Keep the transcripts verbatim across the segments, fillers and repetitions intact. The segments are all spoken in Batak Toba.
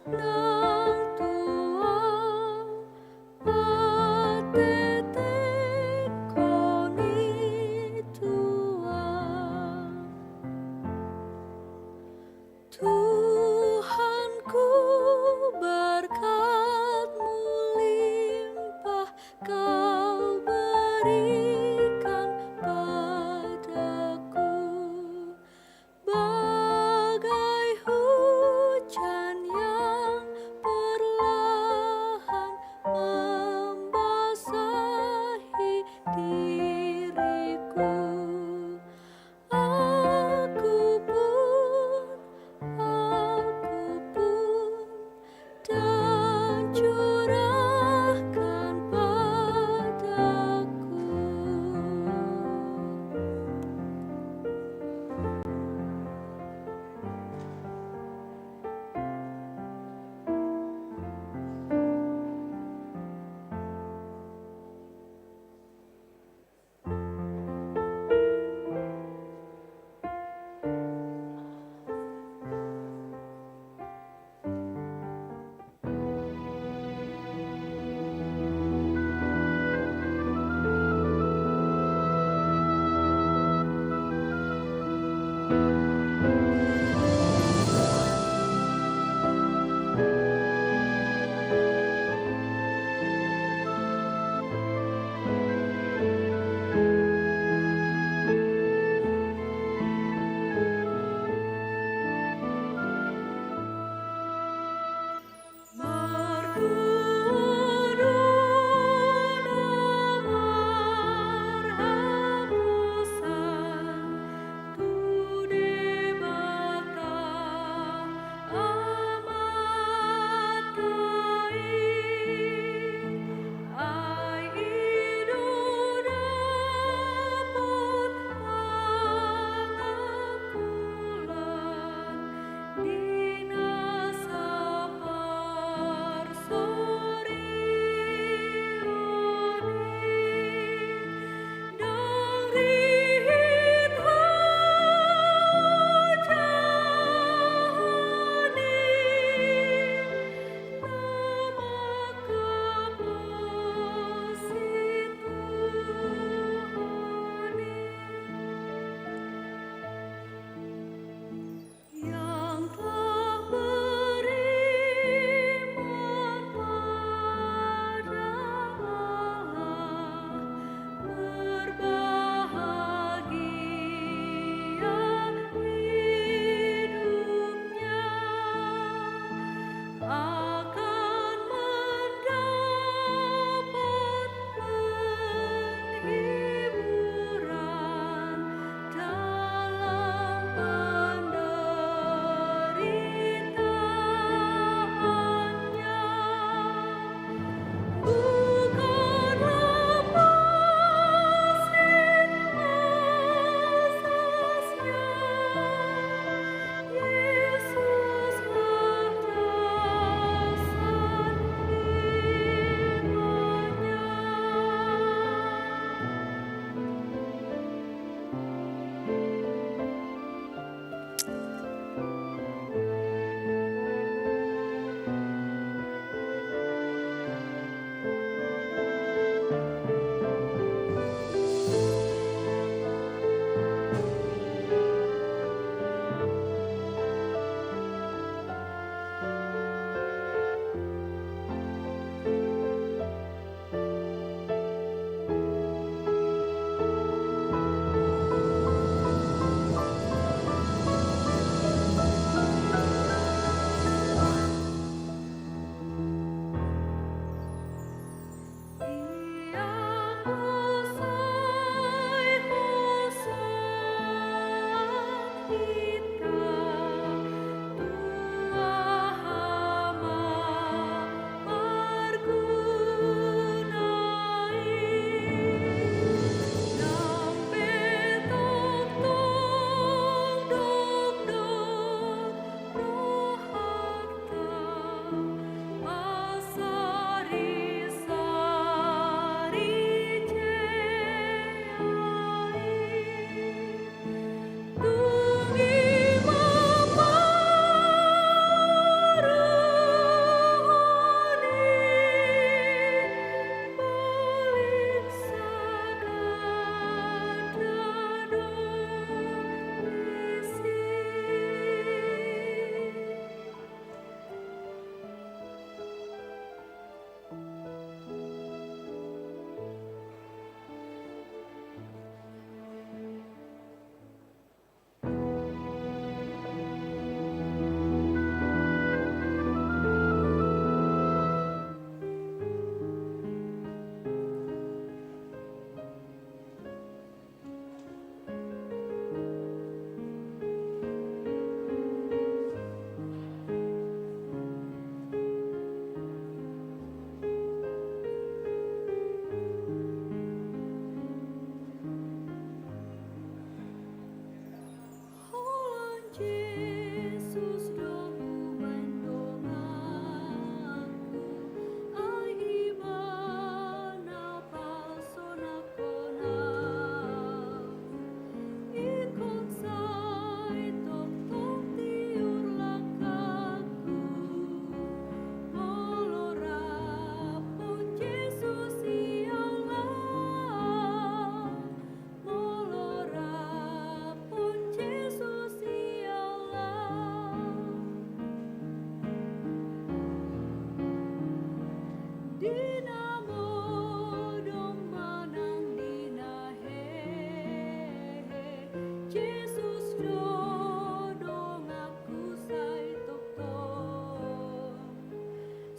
nang tu ahu, patetekkon i tu ahu. Tuhanku, berkat-Mu limpah Kau berikan padaku, bagai hujan yang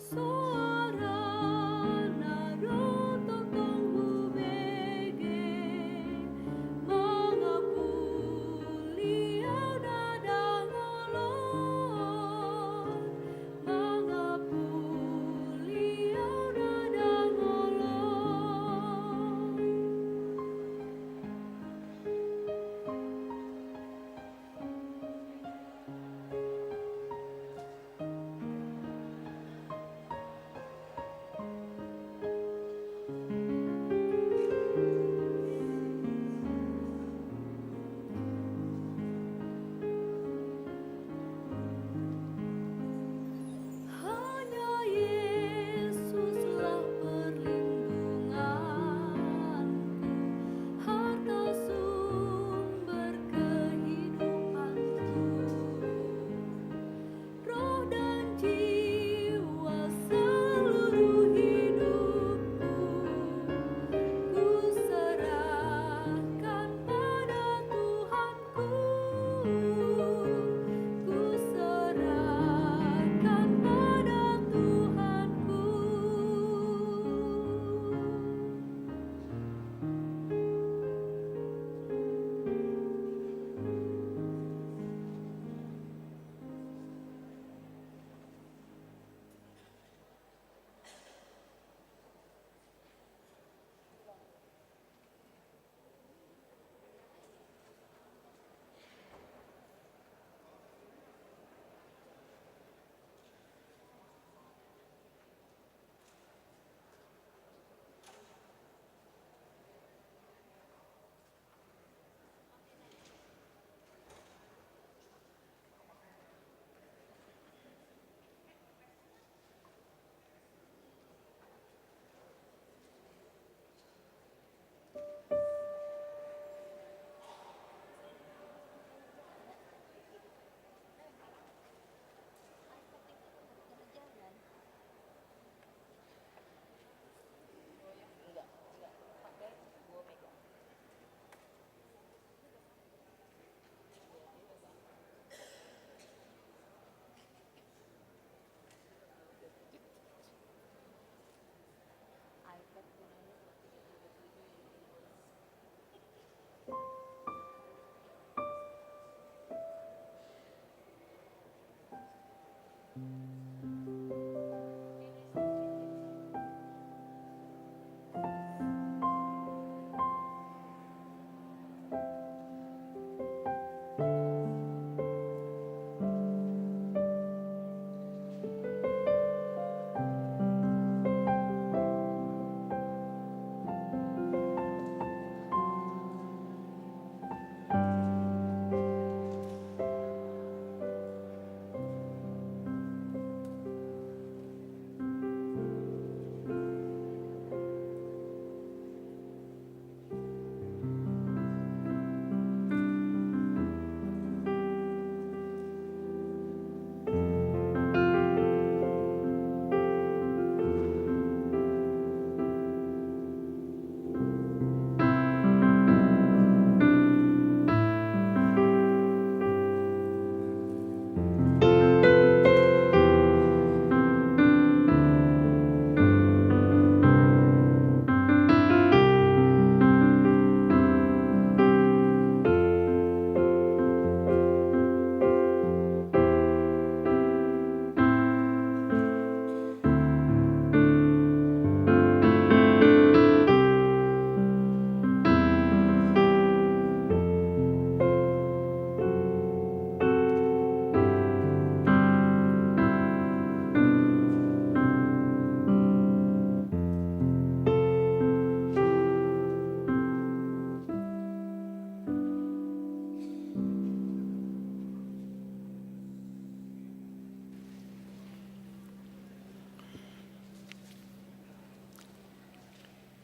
Soara na ro tongtong hubege, mangapuli au na dang holong, mangapuli au na dang holong. Hanya Yesuslah perlindunganku, harta sumber kehidupanku. Roh dan jiwa seluruh hidupku, ku serahkan pada Tuhanku, ku serahkan pada Tuhanku.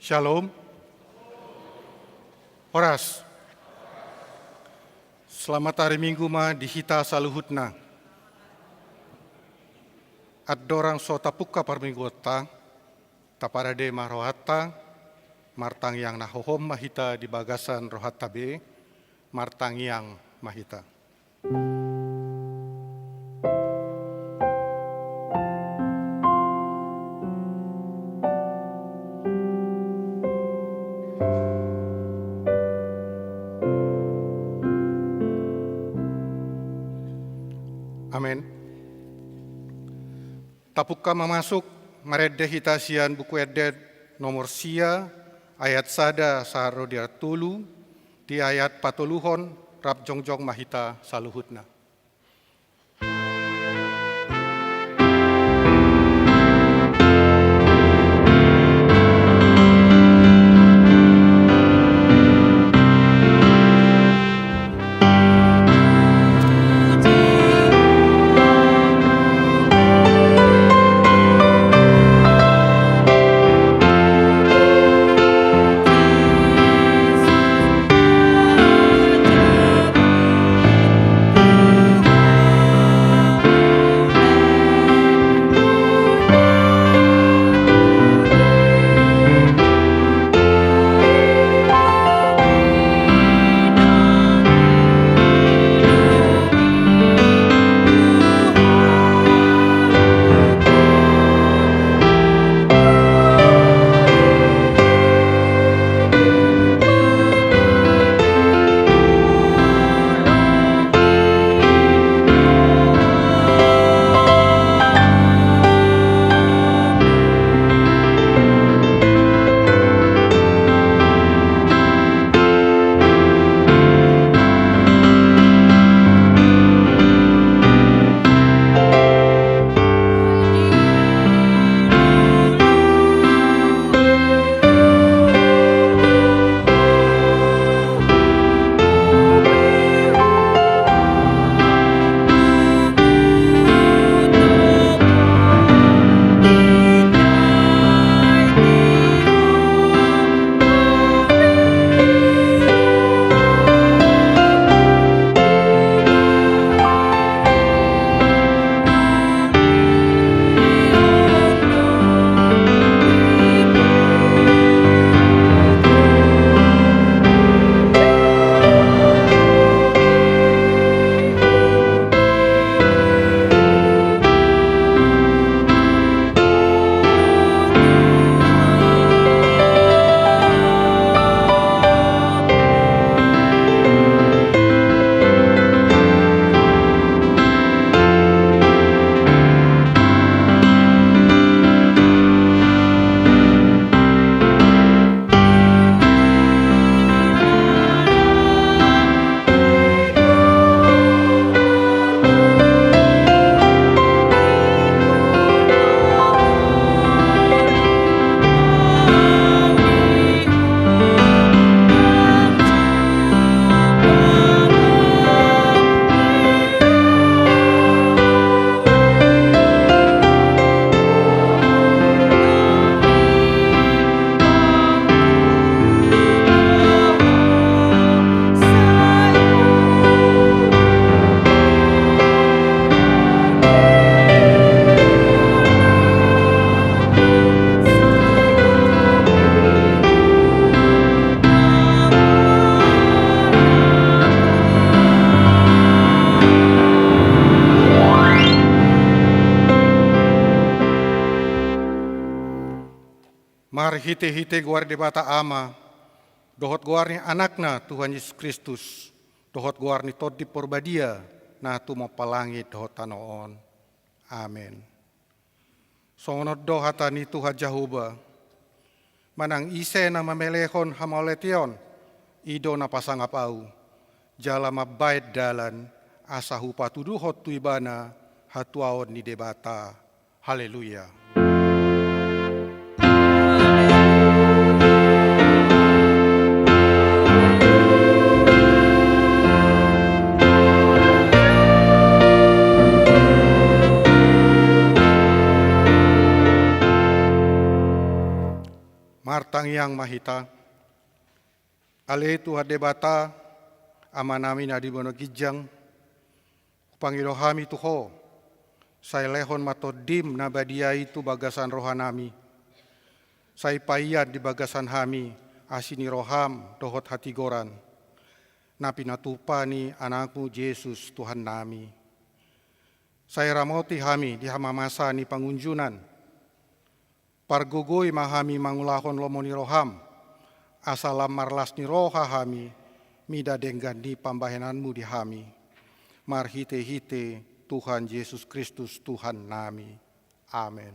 Syalom. Horas. Selamat hari Minggu ma di hita saluhutna. Andorang so tapungka parmingguonta, taparade ma rohanta, martangiang na hohom ma hita di bagasan rohanta be, martangiang ma hita. Tapungka mamasuk, marende hita sian Buku Ende nomor sia, ayat sada sahat ro di ayat tolu, di ayat patoluhon, rap jongjong ma hita saluhutna. Marhitehite goar Debata Ama, dohot goar ni Anakna Tuhan Jesus Kristus, dohot goar ni Tondi Porbadia, na tumompa langit dohot tano on. Amen. Songon on do hata ni Tuhan Jahowa: Manang ise na mamelehon hamauliateon, i do na pasangap Ahu, jala mambahen dalan, asa hupatuduhon tu ibana hatuaon ni Debata. Haleluya. Martangiang ma hita. Ale Tuhan Debata, Amanami na di banua ginjang, hupangido hami tu Ho, sai lehon ma Tondim na badia i tu bagasan rohanami. Sai paian di bagasan hami asi ni roham dohot hatigoran, na pinatupa ni Anakmu Jesus Tuhannami. Sai ramoti hami di hamamasa ni pangunjunan. Pargogoi ma hami mangulahon lomo ni roham, asa lam marlas ni roha hami mida denggan ni pambahenanmu di hami. Marhitehite Tuhan Jesus Kristus Tuhannami. Amen.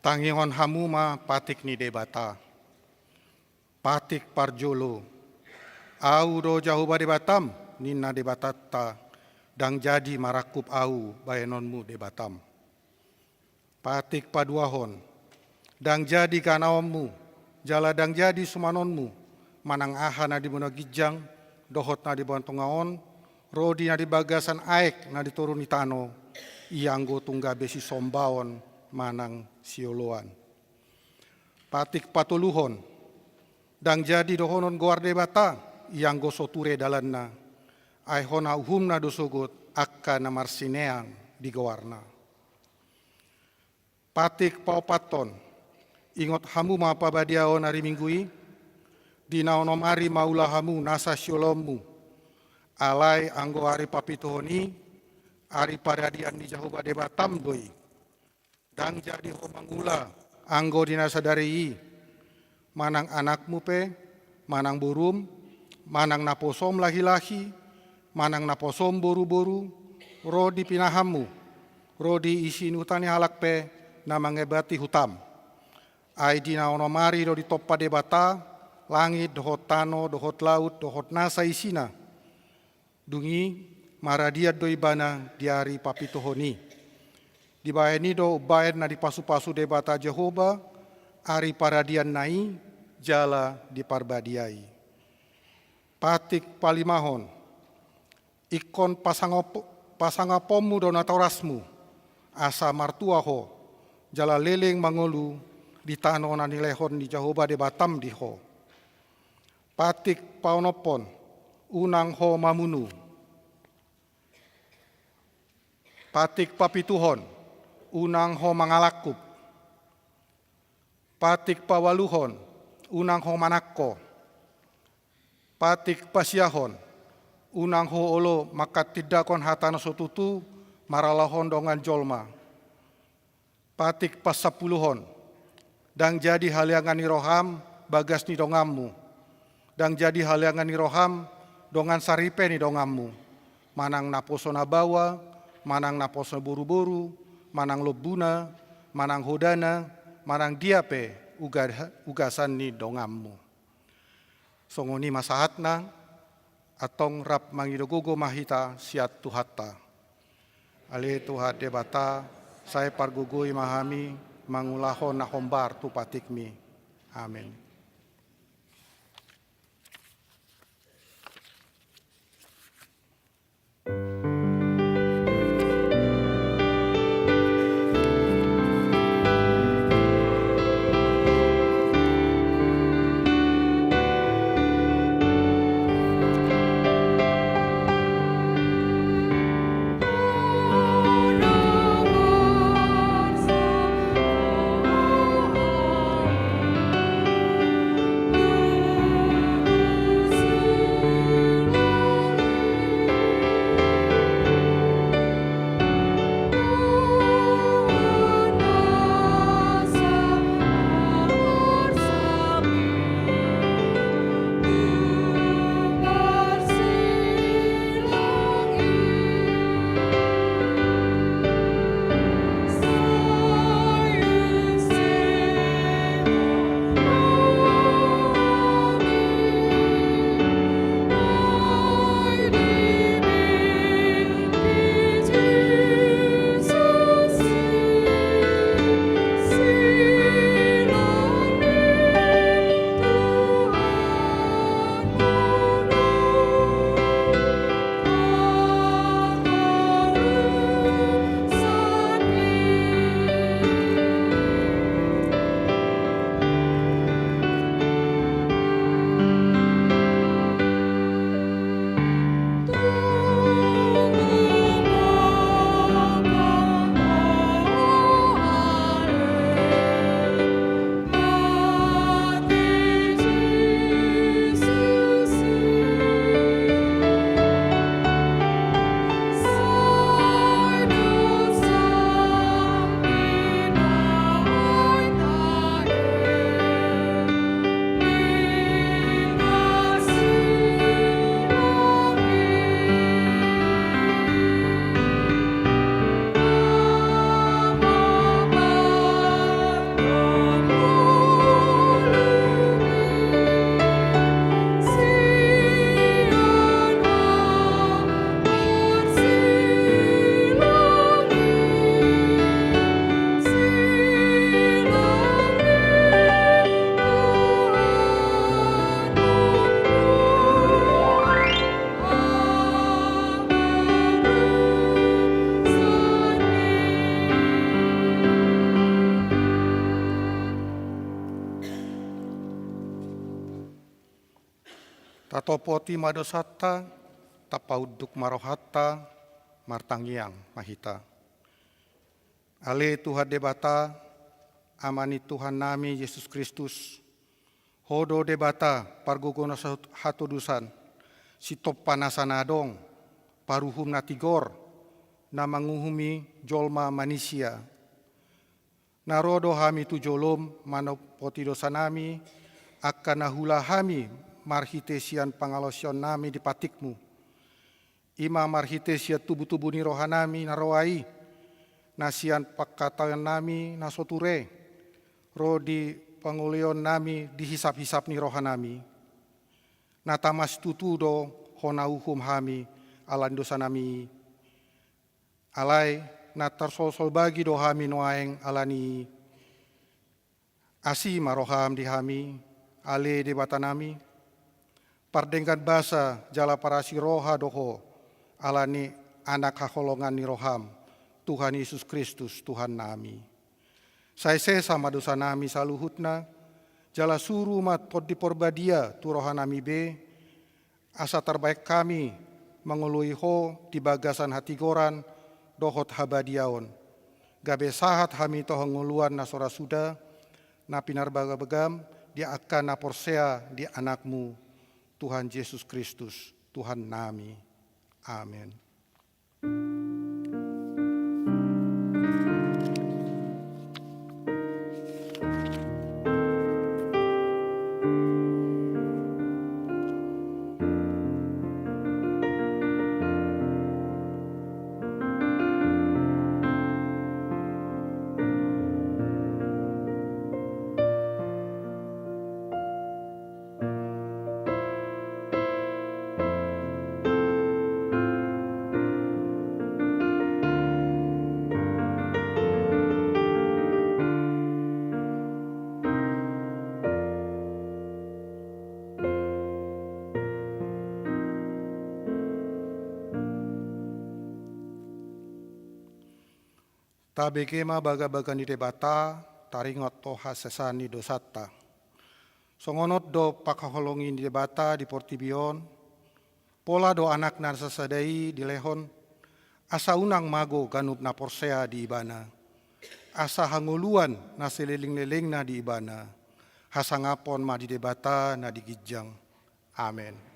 Tangihon hamu ma patik ni Debata. Patik parjolo. Ahu do Jahowa Debatam, ninna Debatanta, ndang jadi marangkup ahu bahenonmu Debatam. Patik paduahon. Ndang jadi ganaonmu, jala ndang jadi sumanonmu, manang aha na di banua ginjang, dohot na di banua tonga on, ro di na di bagasan aek na di toru ni tano, i anggo tung gabe sisombaon manang sioloan. Patik patoluhon. Ndang jadi dohonon goar Debata, i anggo so ture dalanna. Ai hona uhumna do sogot angka na marsineang di goarna. Patik paopathon. Ingot hamu ma pabadiaon ari Minggu i, di na onom ari ma ula hamu nasa sioloanmu. Alai anggo ari papituhon i, ari paradian ni Jahowa Debatam do i. Ndang jadi ho mangula anggo di na sadari i, manang anakmu pe, manang borum, manang naposom lahilahi, manang naposom boruboru, ro di pinahanmu, ro di isi ni huta ni halak pe na mangebati hutam. Ai di na onom ari do ditompa Debata langit dohot tano dohot laut dohot nasa isina. Dung i maradian do ibana di ari papituhon i. Dibahen i do umbahen na dipasupasu Debata Jahowa ari paradianna i jala diparbadiai. Patik palimahon. Ingkon pasangap-, pasangaponmu do natorasmu, asa martua ho, jala leleng mangolu di tano na nilehon ni Jahowa Debatam di ho. Patik paonomhon, unang ho mamunu. Patik papituhon, unang ho mangalangkup. Patik paualuhon, unang ho manangko. Patik pasiahon, unang ho olo mangkatindangkon hata na so tutu maralohon dongan jolma. Patik pasampuluhon. Ndang jadi haleangan ni roham bagas ni donganmu. Ndang jadi haleangan ni roham dongan saripe ni donganmu. Manang naposo na baoa, manang naposo boruboru, manang lombuna, manang hodana, manang dia pe uga-, ugasan ni donganmu. Songon i ma sahatna, antong rap mangido gogo ma hita sian Tuhanta. Ale Tuhan Debata, sai pargogoi ma hami mangulahon na hombar tu patikmi. Amen. Tatopoti ma dosanta, tapaunduk ma rohanta, martangiang ma hita. Ale Tuhan Debata, Ama ni Tuhannami Jesus Kristus, Ho do Debata pargogo na sa-, hatodosan, sitompa nasa na adong, paruhum na tigor, na manguhumi jolma manisia. Na ro do hami tu jolom manopoti dosanami, angka na huula hami marhite sian pangalaosionnami di patikmu. I ma marhite sian tubutubu ni rohanami na roa i, na sian pangkataonnami na so ture, ro di pangoloionnami di hisaphisap ni rohanami. Na tama situtu do Ho na uhum hami ala ni dosanami i. Alai na tarsolsol bagi do hami nuaeng ala ni i. Asi ma roham di hami, ale Debatanami, pardenggan basa jala parasi roha do Ho, ala ni Anak haholongan ni roham, Tuhan Jesus Kristus, Tuhannami. Sai sesa ma dosanami saluhutna, jala suru ma Tondi Parbadia tu rohanami be, asa tarbahen hami mangoloi Ho di bagasan hatigoran dohot habadiaon. Gabe sahat hami tu hangoluan na so ra suda, na pinarbagabagam di angka na porsea di Anakmu, Tuhan Jesus Kristus, Tuhannami. Amen. Tabege ma bagabaga ni Debata, taringot tu hasesaan ni dosanta. Songon on do pangkaholongi ni Debata di portibi on, pola do Anakna na sasada i dilehon, asa unang mago ganup na porsea di Ibana. Asa hangoluan na salelenglelengna di Ibana, hasangapon ma di Debata na di ginjang. Amen.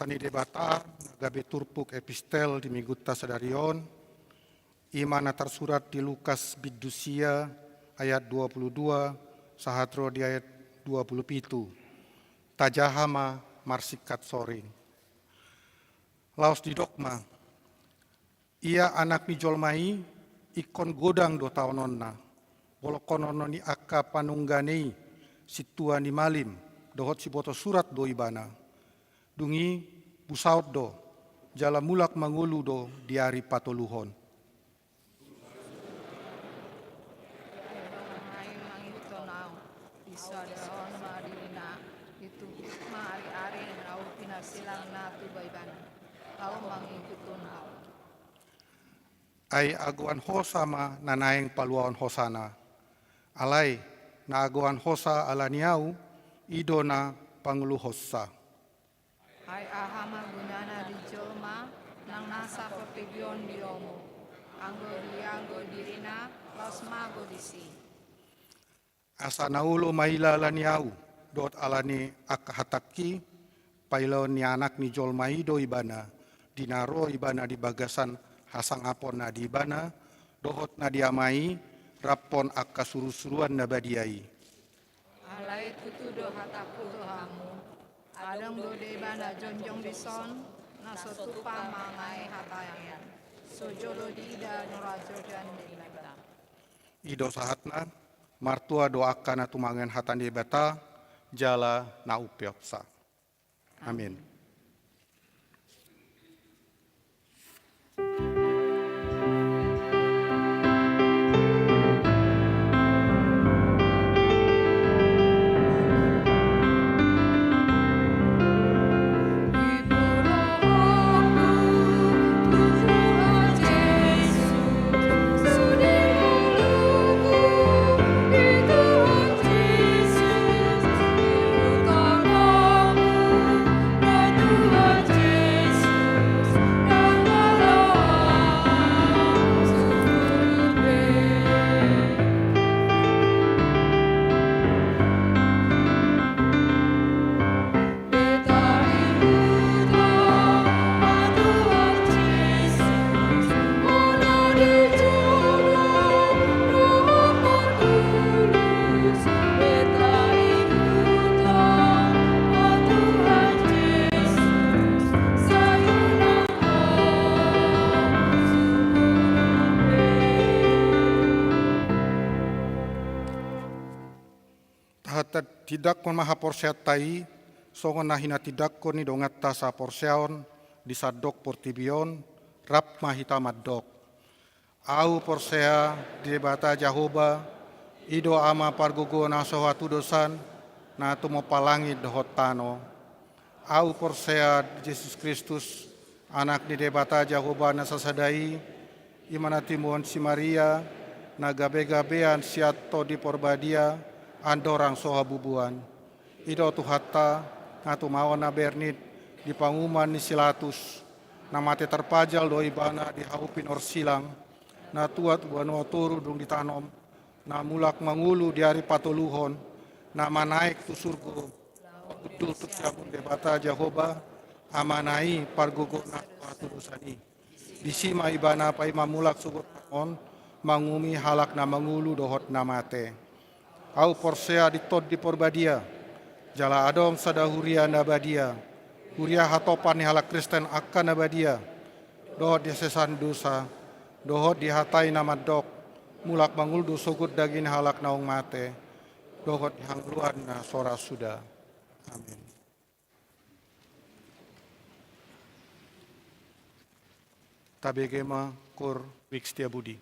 Hata ni Debata na gabe turpuk epistel di minggunta sadari on, i ma na tarsurat di Lukas bindu sia ayat dua puluh dua sahat ro di ayat dua puluh pitu. Tajaha ma marsingkat soring. Laos didok ma, ia Anak ni jolma i ingkon godang do taononna, bolongkononna ni angka panunggane i, sintua ni malim dohot siboto surat do ibana. Dung i busaon do, jala mulak mangolu do di ari patoluhon. Ai mangihuthon ahu, disadaon ma dirina, dituhuk ma ari-ari na hu pinarsilang na tuba ibana, laho mangihuthon ahu. Ai agoan hosa ma na naeng paluaon hosana. Alai na agoan hosa ala ni ahu, i do na pangoluhonsa. Ai aha ma gunana di jolma nang nasa portibi on diomu, anggo dianggo dirina laos mago disi? Asa na olo maila ala ni ahu dohot ala ni angka hatangki, pailaon ni Anak ni jolma i do ibana, di na ro ibana di bagasan hasangapon na di ibana dohot na di Ama i, raphon angka surusuruan na badia i. Alai tutu do hatangku tu hamu, adong do deba na jongjong dison, na so tupa mangae hata i, so jolo diida nora Jordan deba. I do sahatna. Martua do angka na tumangion hata ni Debata, jala na umpeopsa. Amin. Tahatindangkon ma haporseaonta i, songon na hinatindangkon ni donganta saporseaon di sandok portibi on, rap ma hita mandok. Ahu porsea di Debata Jahowa, i do Ama pargogo na so hatudosan, na tumompa langit dohot tano. Ahu porsea di Jesus Kristus, Anak ni Debata Jahowa na sasada i, i ma na timuhon si Maria, na gabegabean sian Tondi Porbadia, andorang so habubuan. I do Tuhanta, na tumaon na bernit di panguhuman ni si Latus, na mate tarpajal do ibana di hau pinorsilang, na tuat tu banua toru dung ditanom, na mulak mangolu di ari patoluhon, na manaek tu surgo, hundul tu siamun Debata Jahowa, Amana i pargogo na so hatudosan i. Disi ma ibana paima mulak sogot on, manguhumi halak na mangolu dohot na mate. Ahu porsea di Tondi Porbadia, jala adong sada huria na badia, huria hatopan ni halak Kristen angka na badia, dohot di hasesaon dosa, dohot di hata i na mandok, mulak mangolu do sogot daging ni halak naung mate, dohot di hangoluan na so ra suda. Amin. Tabege ma Koor Mix Setiabudi.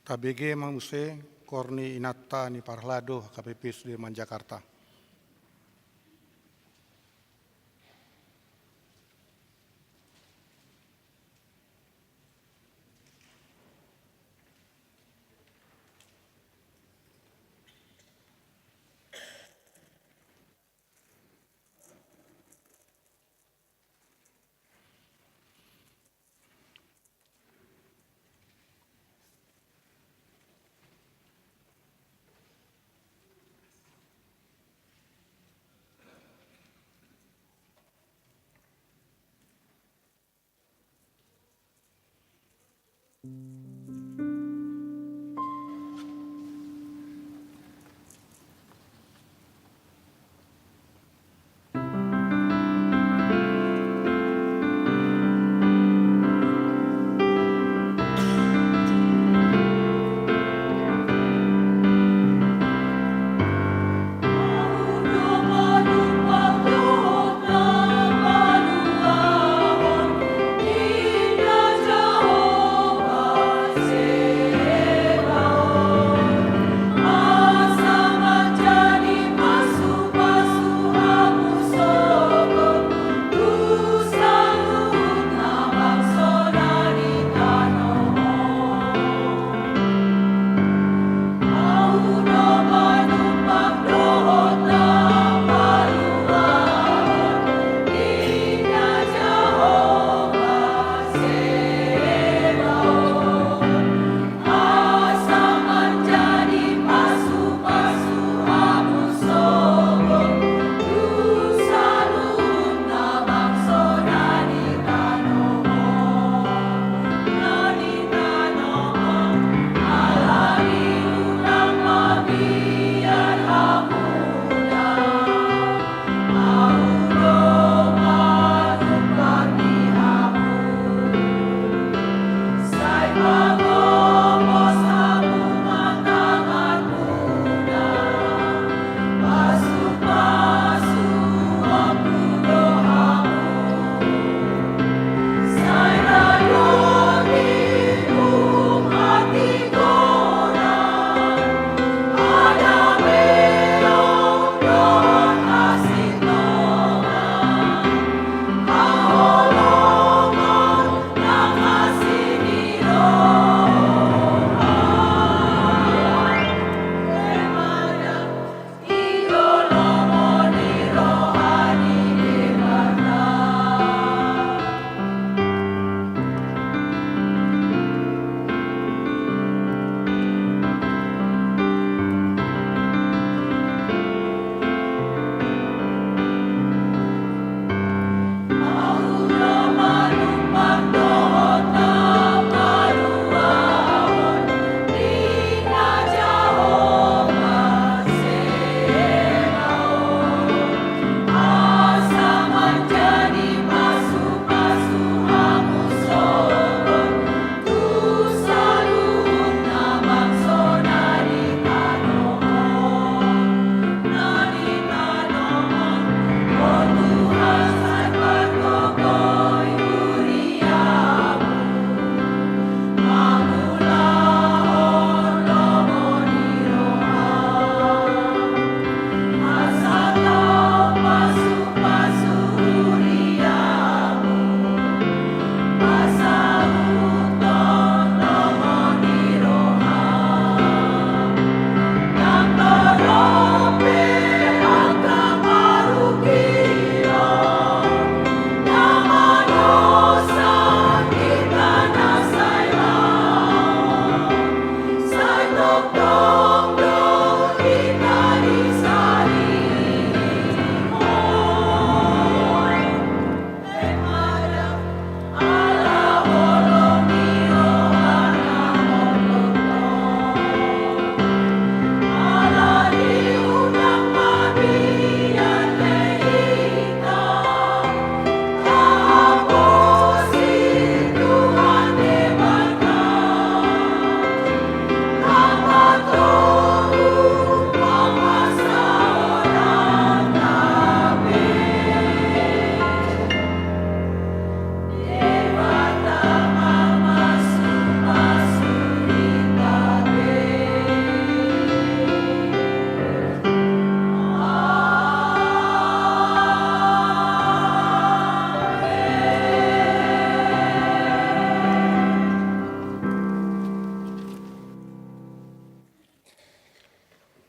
Tabege ma muse koor ni inanta ni parhalado H K P P Sudirman Jakarta.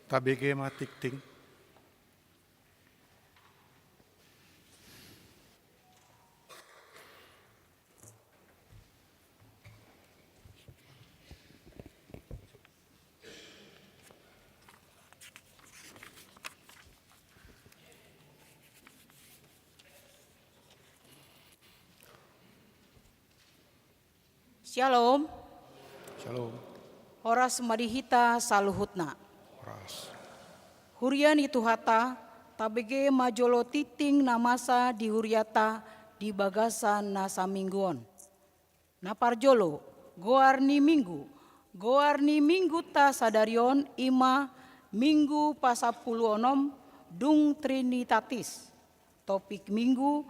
Tabege ma tingting. Syalom. Syalom. Horas ma di hita saluhutna. Horas. Huria ni Tuhanta, tabege ma jolo tingting na masa di hurianta di bagasan na saminggu on. Na parjolo, goar ni minggu. Goar ni minggunta sadari on i ma Minggu pasampulu onom dung Trinitatis. Topik minggu,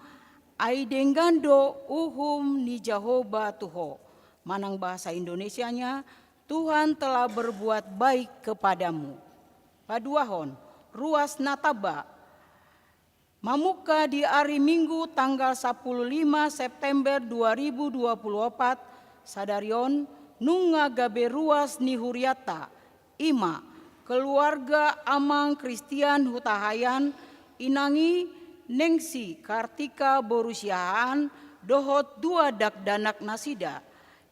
ai denggan do uhum ni Jahowa tu ho. Manang bahasa Indonesianya, Tuhan telah berbuat baik kepadamu. Paduahon, ruas na tamba. Mamungka di ari Minggu tanggal sampulu lima September dua ribu dua puluh opat, sadari on nunga gabe ruas ni hurianta, i ma keluarga Amang Kristian Hutahaean, inang i Nengsi Kartika boru Siahaan, dohot dua dakdanak nasida,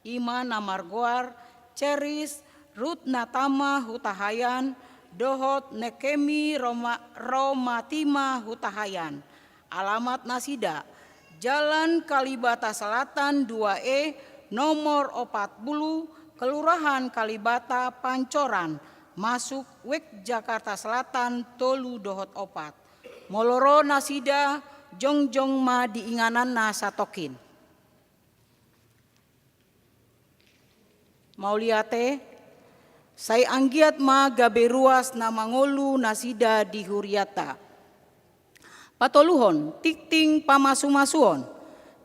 i ma na margoar Ceris Rutnatama Hutahaean dohot Nekemi Roma-, Romatima Hutahaean. Alamat nasida, Jalan Kalibata Selatan dua E, nomor opat pulu, Kelurahan Kalibata, Pancoran, masuk Wek Jakarta Selatan tolu dohot opat. Molo ro nasida, jongjong ma di ingananna satongkin. Mauliate, sai anggiat ma gabe ruas na mangolu nasida di hurianta. Patoluhon, tingting pamasumasuon.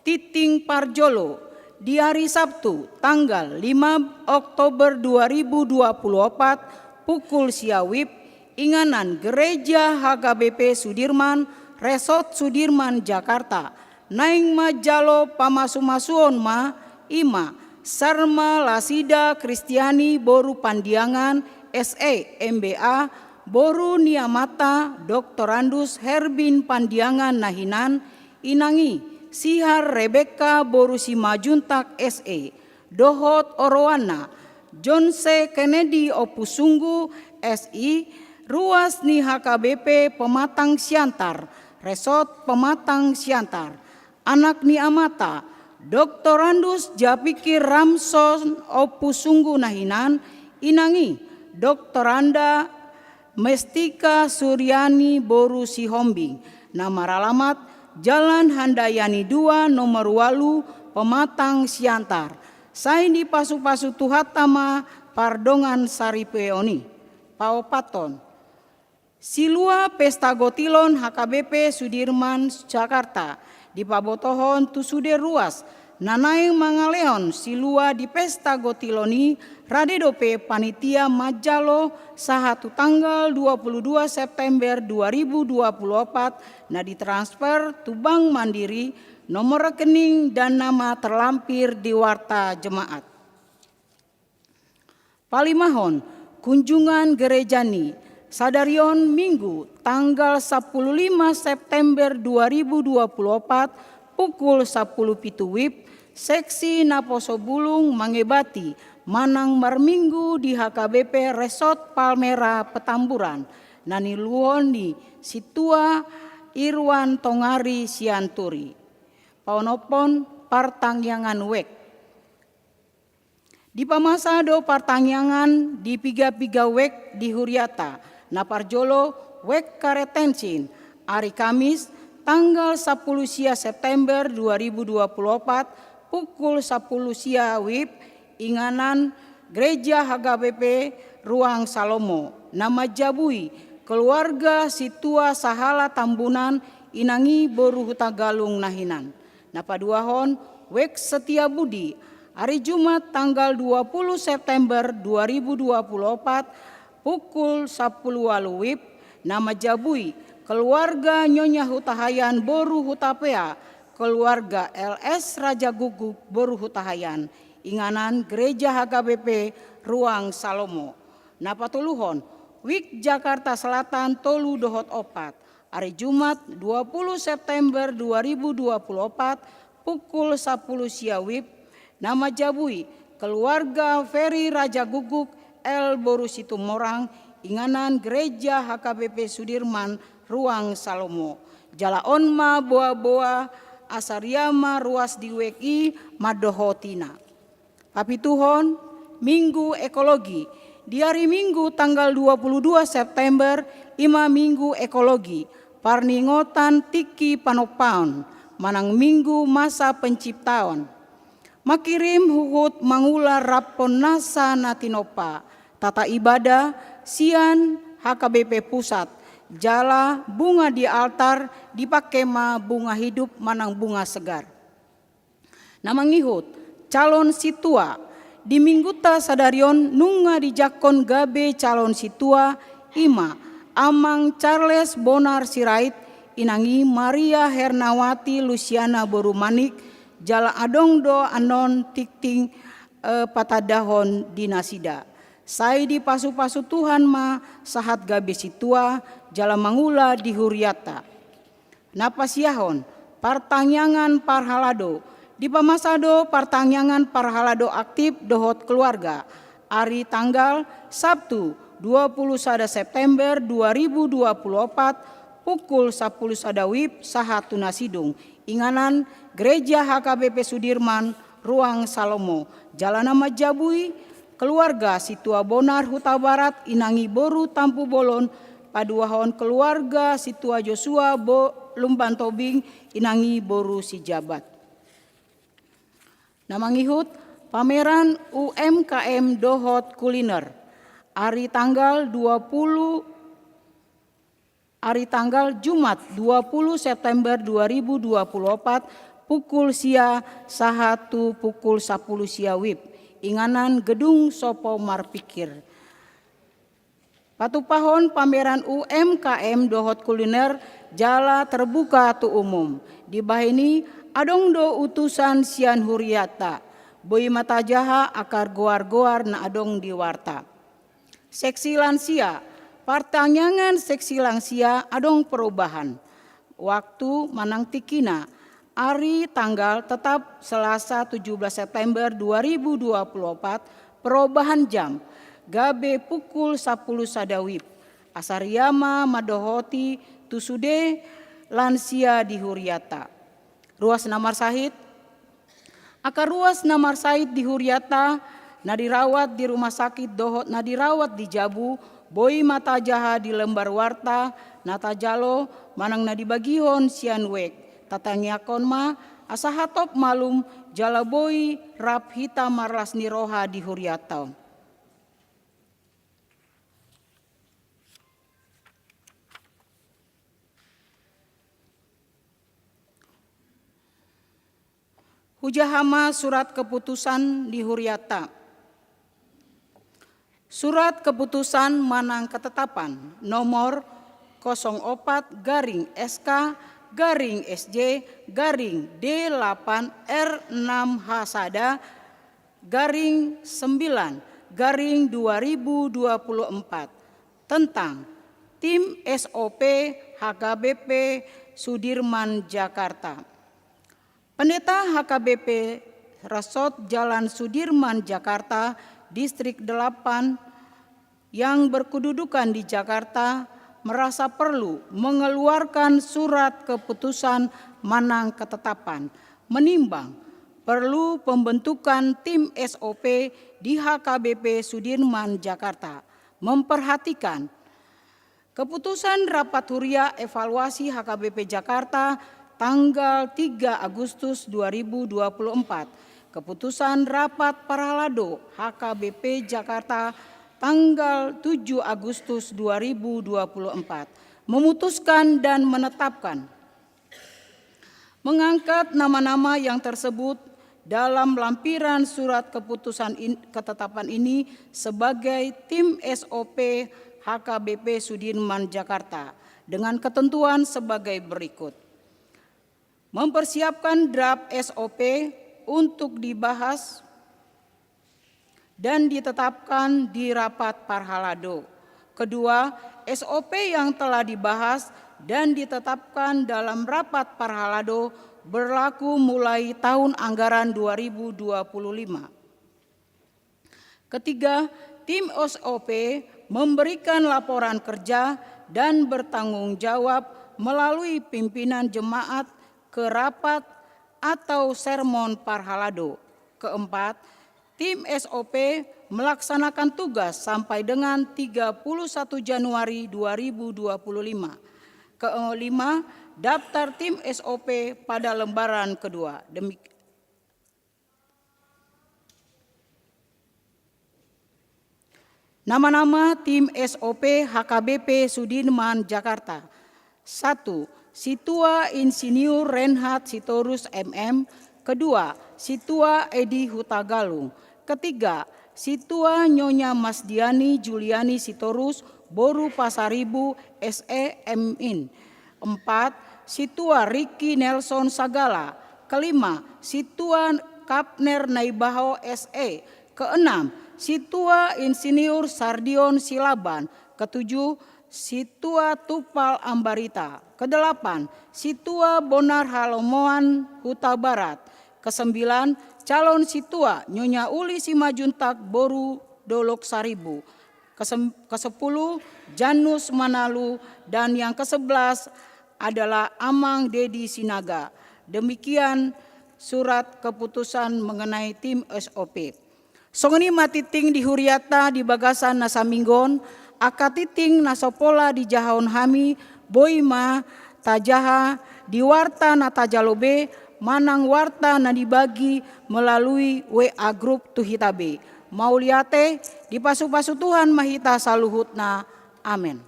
Tingting parjolo, di ari Sabtu, tanggal lima Oktober dua ribu dua puluh opat, pukul sia WIB, inganan Gereja H K B P Sudirman, Resort Sudirman, Jakarta, naeng manjalo pamasumasuon ma, i ma Sarma Lasida Kristiani boru Pandiangan, S E, M B A, boru ni amanta Doktorandus Herbin Pandiangan na hinan, inang i Sihar Rebekka boru Simanjuntak, S E, dohot oroanna, Jonse Kennedy Ompusunggu, S I, ruas ni H K B P Pematang Siantar, Resort Pematang Siantar. Anak ni amanta, Doktorandus Japikir Ramson Ompusunggu na hinan, inang i, Doktoranda Mestika Suryani boru Sihombing, na maralamat Jalan Handayani dua, nomor ualu, Pematang Siantar. Sai dipasupasu Tuhanta ma pardongan saripeon i. Paopathon. Silua Pesta Gotilon H K B P Sudirman, Jakarta, dipabotohon tu sude ruas na naeng mangalehon silua di Pesta Gotilon i, rade dope panitia manjalo sahat tu tanggal dua puluh dua September dua ribu dua puluh opat, na ditransfer tu Bank Mandiri, nomor rekening dan nama terlampir di warta jemaat. Palimahon, kunjungan gereja ni sadari on Minggu tanggal sampulu lima September dua ribu dua puluh opat, pukul sampulu pitu WIB, seksi naposo bulung mangebati manang marminggu di H K B P Resort Palmera Petamburan, na niluluhon ni Sintua Irwan Tongari Sianturi. Paonomhon partangiangan wijk. Dipamasa do partangiangan di piga-piga wijk di huriata. Na parjolo wijk karetensin, ari Kamis, tanggal sampulu sia September dua ribu dua puluh opat, pukul sampulu sia WIB, inganan Gereja H K B P Ruang Salomo, na manjabui keluarga Sintua Sahala Tambunan, inang i boru Hutagalung na hinan. Na paduahon, wijk Setiabudi, ari Jumat tanggal dua puluh September dua ribu dua puluh opat, pukul sampulu ualu WIB, na manjabui keluarga Nyonya Hutahaean boru Hutapea, keluarga L S Rajagukguk boru Hutahaean, inganan Gereja H K B P Ruang Salomo. Na patoluhon, Wik Jakarta Selatan tolu dohot opat, ari Jumat dua puluh September dua ribu dua puluh opat, pukul sapuluh sia wib, na manjabui keluarga Ferry Raja Guguk, L boru Situmorang, inganan Gereja H K B P Sudirman, Ruang Salomo. Jala on ma boa-boa, asa riama ruas di wik i mandohotina. Papituhon, Minggu Ekologi. Di ari Minggu tanggal dua puluh dua September, i ma Minggu Ekologi, parningotan tingki panompaon, manang Minggu masa penciptaon. Mangkirim huhut mangula raphon nasa na tinompa, tata ibadah sian H K B P Pusat, jala bunga di altar dipake ma bunga hidup manang bunga segar. Na mangihut, calon sintua. Di minggunta sadari on nunga dijangkon gabe calon sintua, i ma Amang Charles Bonar Sirait, inang i Maria Hernawati Lusiana boru Manik, jala adong do annon tingting, eh, patandahon di nasida. Sai dipasu-pasu Tuhan ma sahat gabe sintua, jala mangula di hurianta. Na pasiahon, partangiangan parhalado. Dipamasa do partangiangan parhalado aktif dohot keluarga. Ari tanggal Sabtu, dua puluh sada September dua ribu dua puluh opat, pukul sapuluh sada wib sahat tu na sidung. Inganan Gereja H K B P Sudirman, Ruang Salomo. Jala na manjabui keluarga sintua Bonar Hutabarat, inang i boru Tampubolon, paduahon keluarga sintua Joshua bo-, Lumban Tobing, inang i boru Sijabat. Na mangihut, pameran U M K M dohot kuliner. Ari tanggal dua puluh, ari tanggal Jumat dua puluh September dua ribu dua puluh opat, pukul sia sahat tu pukul sapuluh sia wib. Inganan Gedung Sopo Marpikir. Patumpahon pameran U M K M dohot kuliner jala terbuka tu umum. Dibahen i adong do utusan sian hurianta. Boi ma tajaha angka goar-goar na adong di warta. Seksi lansia, partangiangan seksi lansia adong perubahan. Waktu manang tingkina, ari tanggal tetap Selasa tujuh belas September dua ribu dua puluh opat, perubahan jam, gabe pukul sapuluh sada wib. Asa riama mandohoti tu sude lansia di hurianta. Ruas na marsahit, angka ruas na marsahit di hurianta, na dirawat di rumah sakit dohot na dirawat di jabu, boi ma tajaha di lembar warta na tajalo manang na dibagihon sian web. Tatangiangkon ma asa hatop malum jala boi rap hita marlas ni roha di hurianta on. Hujaha ma surat keputusan di hurianta. Surat keputusan manang ketetapan nomor kosong opat garing S K garing S J garing D delapan R enam H sada garing sembilan garing dua ribu dua puluh empat tentang tim S O P H K B P Sudirman Jakarta. Pendeta H K B P Resort Jalan Sudirman Jakarta, Distrik delapan, yang berkedudukan di Jakarta merasa perlu mengeluarkan surat keputusan manang ketetapan, menimbang perlu pembentukan tim S O P di H K B P Sudirman Jakarta, memperhatikan keputusan rapat huria evaluasi H K B P Jakarta tanggal tiga Agustus dua ribu dua puluh empat, keputusan rapat parhalado H K B P Jakarta tanggal tujuh Agustus dua ribu dua puluh empat, memutuskan dan menetapkan mengangkat nama-nama yang tersebut dalam lampiran surat keputusan in-, ketetapan ini sebagai tim S O P H K B P Sudirman Jakarta dengan ketentuan sebagai berikut. Mempersiapkan draft S O P untuk dibahas dan ditetapkan di rapat parhalado. Kedua, S O P yang telah dibahas dan ditetapkan dalam rapat parhalado berlaku mulai tahun anggaran dua ribu dua puluh lima. Ketiga, tim S O P memberikan laporan kerja dan bertanggung jawab melalui pimpinan jemaat ke rapat atau sermon parhalado. Keempat, tim S O P melaksanakan tugas sampai dengan tiga puluh satu Januari dua ribu dua puluh lima. Kelima, daftar tim S O P pada lembaran kedua. Demik- Nama-nama tim S O P H K B P Sudirman, Jakarta. Satu, Situa Insinyur Reinhard Sitorus, M M. Kedua, Situa Edi Hutagalung. Ketiga, Situa Nyonya Masdiani Juliani Sitorus, boru Pasaribu, S E, M In. Empat, Situa Ricky Nelson Sagala. Kelima, Situa Kapner Naibaho, S E. Keenam, Situa Insinyur Sardion Silaban. Ketujuh, Situa Tupal Ambarita. Kedelapan, Situa Bonar Halomoan, Hutabarat. Kesembilan, calon Situa Nyonya Uli Simanjuntak, boru Dolok Saribu. Kesem-, kesepuluh, Janus Manalu, dan yang kesebelas adalah Amang Dedi Sinaga. Demikian surat keputusan mengenai tim S O P. Songon i ma tingting di hurianta di bagasan na saminggu on, angka tingting na so pola dijahahon hami, boi ma tajaha di warta na tajalo be, manang warta na dibagi melalui W A grup tu hita be. Mauliate, dipasupasu Tuhan ma hita saluhutna. Amen.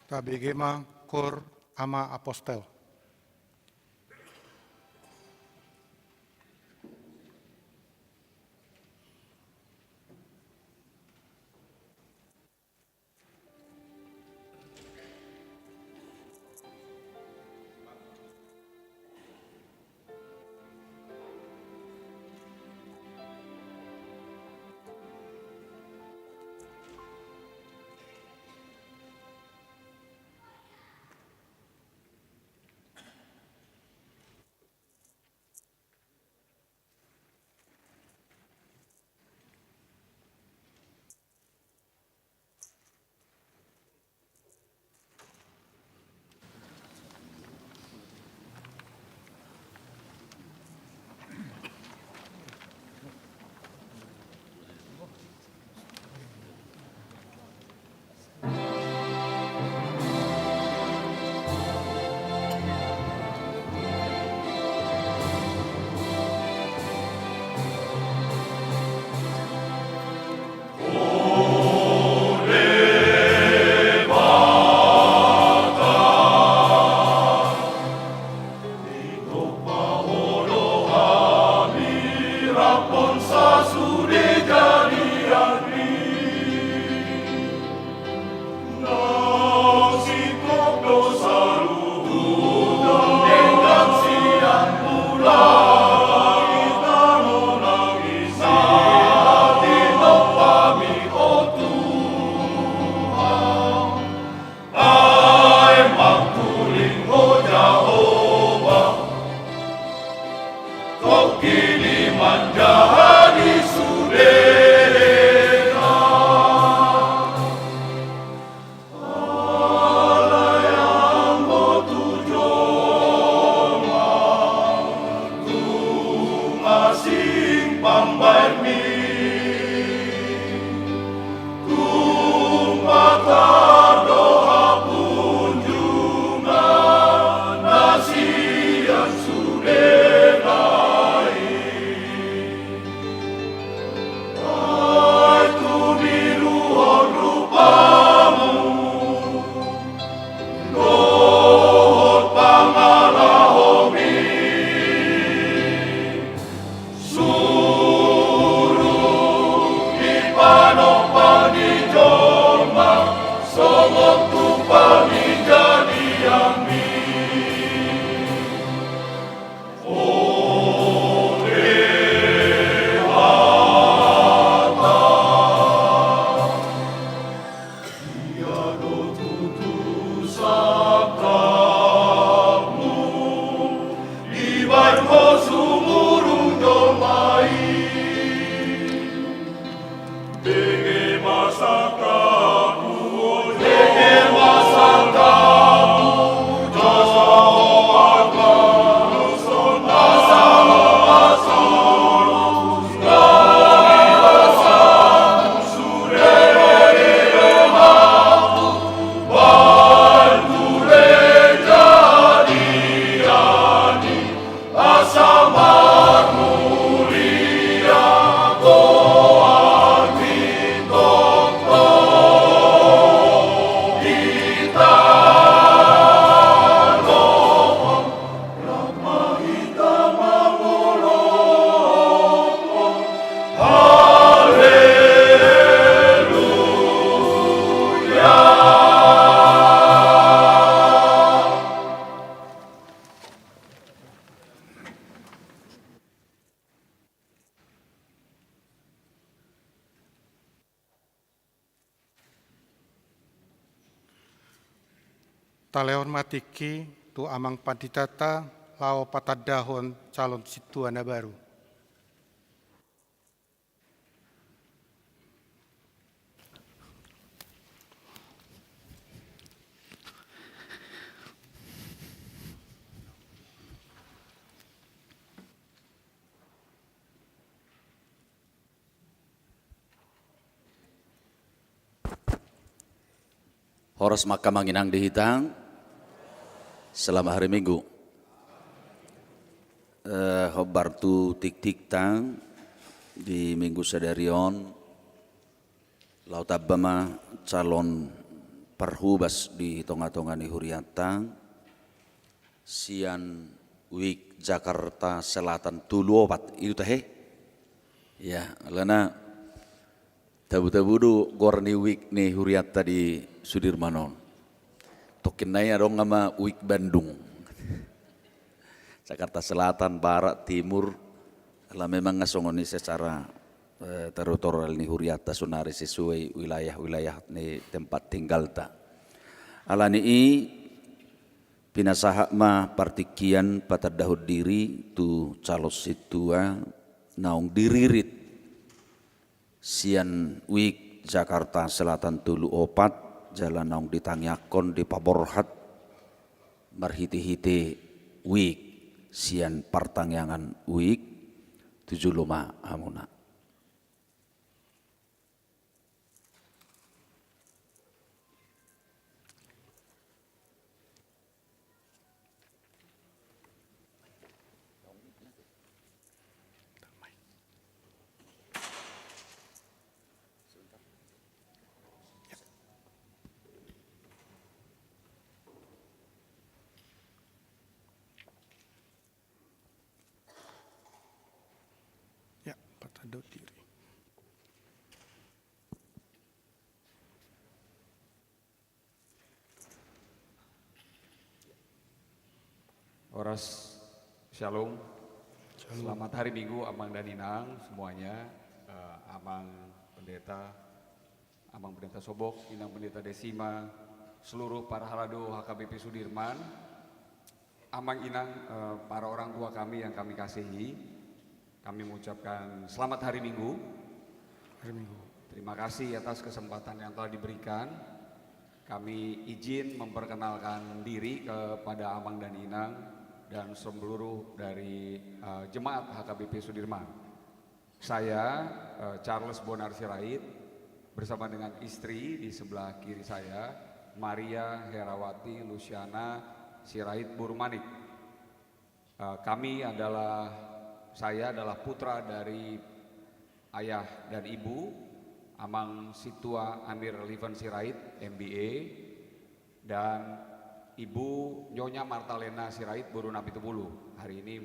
Tabege ma Koor Ama Apostel. Ai mangkuling ho Jahowa, tongkin i manjadi sudena. Alai ambo tu jolma, tung asing pambahenmi. Tung patar do hapunjungan na sian sudena i. Talehon ma tingki tu amang panditanta laho patandahon calon sintua na baru. Horas ma angka amang inang di hita. Selamat hari Minggu. Eh, hombar tu tingtingta di Minggu sadari on, laho tamba ma calon parhobas di tongatonga ni hurianta, sian U I K Jakarta Selatan tolu opat, i do tahe? Ya, alana tabutabu do goar ni U I K ni hurianta di Sudirman on. Tongkin nai adong ma U I K Bandung. Jakarta Selatan, Barat, Timur, ala memang nga songon i secara, eh, teritorial ni hurianta sonari sesuai wilayah-wilayah ni tempat tinggalta. Alani i, pinasahat ma partingkian patandahon diri tu calon sintua naung diririt sian U I K Jakarta Selatan tolu opat, jala naung ditangiangkon, dipaborhat marhitehite U I K sian partangiangan U I K. Tu jolo ma hamuna. Ya, patandahon diri. Horas, shalom. Shalom. Selamat hari Minggu, Amang dan Inang semuanya, eh, Amang Pendeta, Amang Pendeta Sobok, Inang Pendeta Desima, seluruh para halado H K B P Sudirman, Amang Inang, eh, para orang tua kami yang kami kasihi, kami mengucapkan selamat hari Minggu. Hari Minggu. Terima kasih atas kesempatan yang telah diberikan. Kami izin memperkenalkan diri kepada Amang dan Inang dan seluruh dari, eh, jemaat H K B P Sudirman. Saya, eh, Charles Bonar Sirait, bersama dengan istri di sebelah kiri saya, Maria Herawati Luciana Sirait Borumanik. Eh, kami adalah, saya adalah putra dari ayah dan ibu, Amang Sintua Amir Livan Sirait, M B A, dan Ibu Nyonya Martalena Sirait, Boru Napitupulu. Hari ini,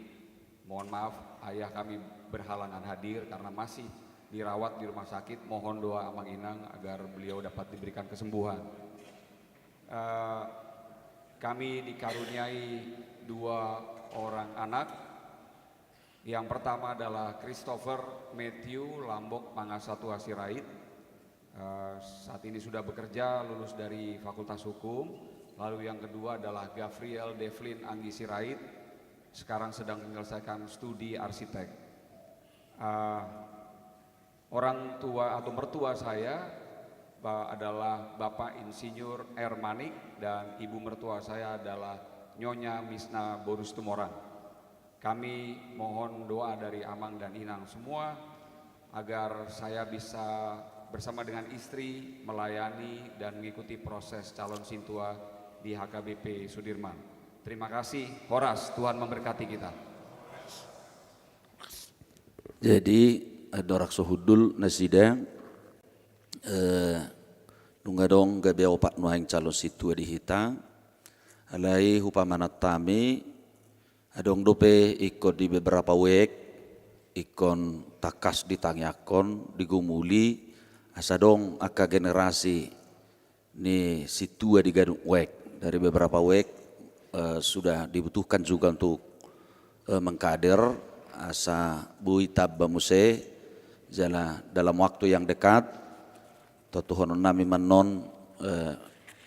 mohon maaf, ayah kami berhalangan hadir karena masih dirawat di rumah sakit. Mohon doa Amang Inang agar beliau dapat diberikan kesembuhan. Eh, kami dikaruniai dua orang anak. Yang pertama adalah Christopher Matthew Lambok Mangasatua Sirait. Eh, saat ini sudah bekerja, lulus dari Fakultas Hukum. Lalu yang kedua adalah Gavriel Devlin Anggi Sirait. sekarang sedang menyelesaikan studi arsitek. Ah, orang tua atau mertua saya ba-, adalah Bapak Insinyur R. Manik dan ibu mertua saya adalah Nyonya Misna Boru Situmorang. Kami mohon doa dari Amang dan Inang semua agar saya bisa bersama dengan istri melayani dan mengikuti proses calon sintua di H K B P Sudirman. Terima kasih, horas, Tuhan memberkati kita. Jadi, andorang so hundul nasida, eh, nunga adong gabe opat nuaeng calon sintua di hita, alai hupamanat hami, adong dope ingkon di beberapa wijk, ingkon tangkas ditangiangkon, digumuli, asa adong angka generasi ni sintua di ganup wijk. Dari beberapa wijk, eh, sudah dibutuhkan juga untuk, eh, mengkader, asa boi tamba muse, jala dalam waktu yang dekat, tontuhonon nami ma annon, eh,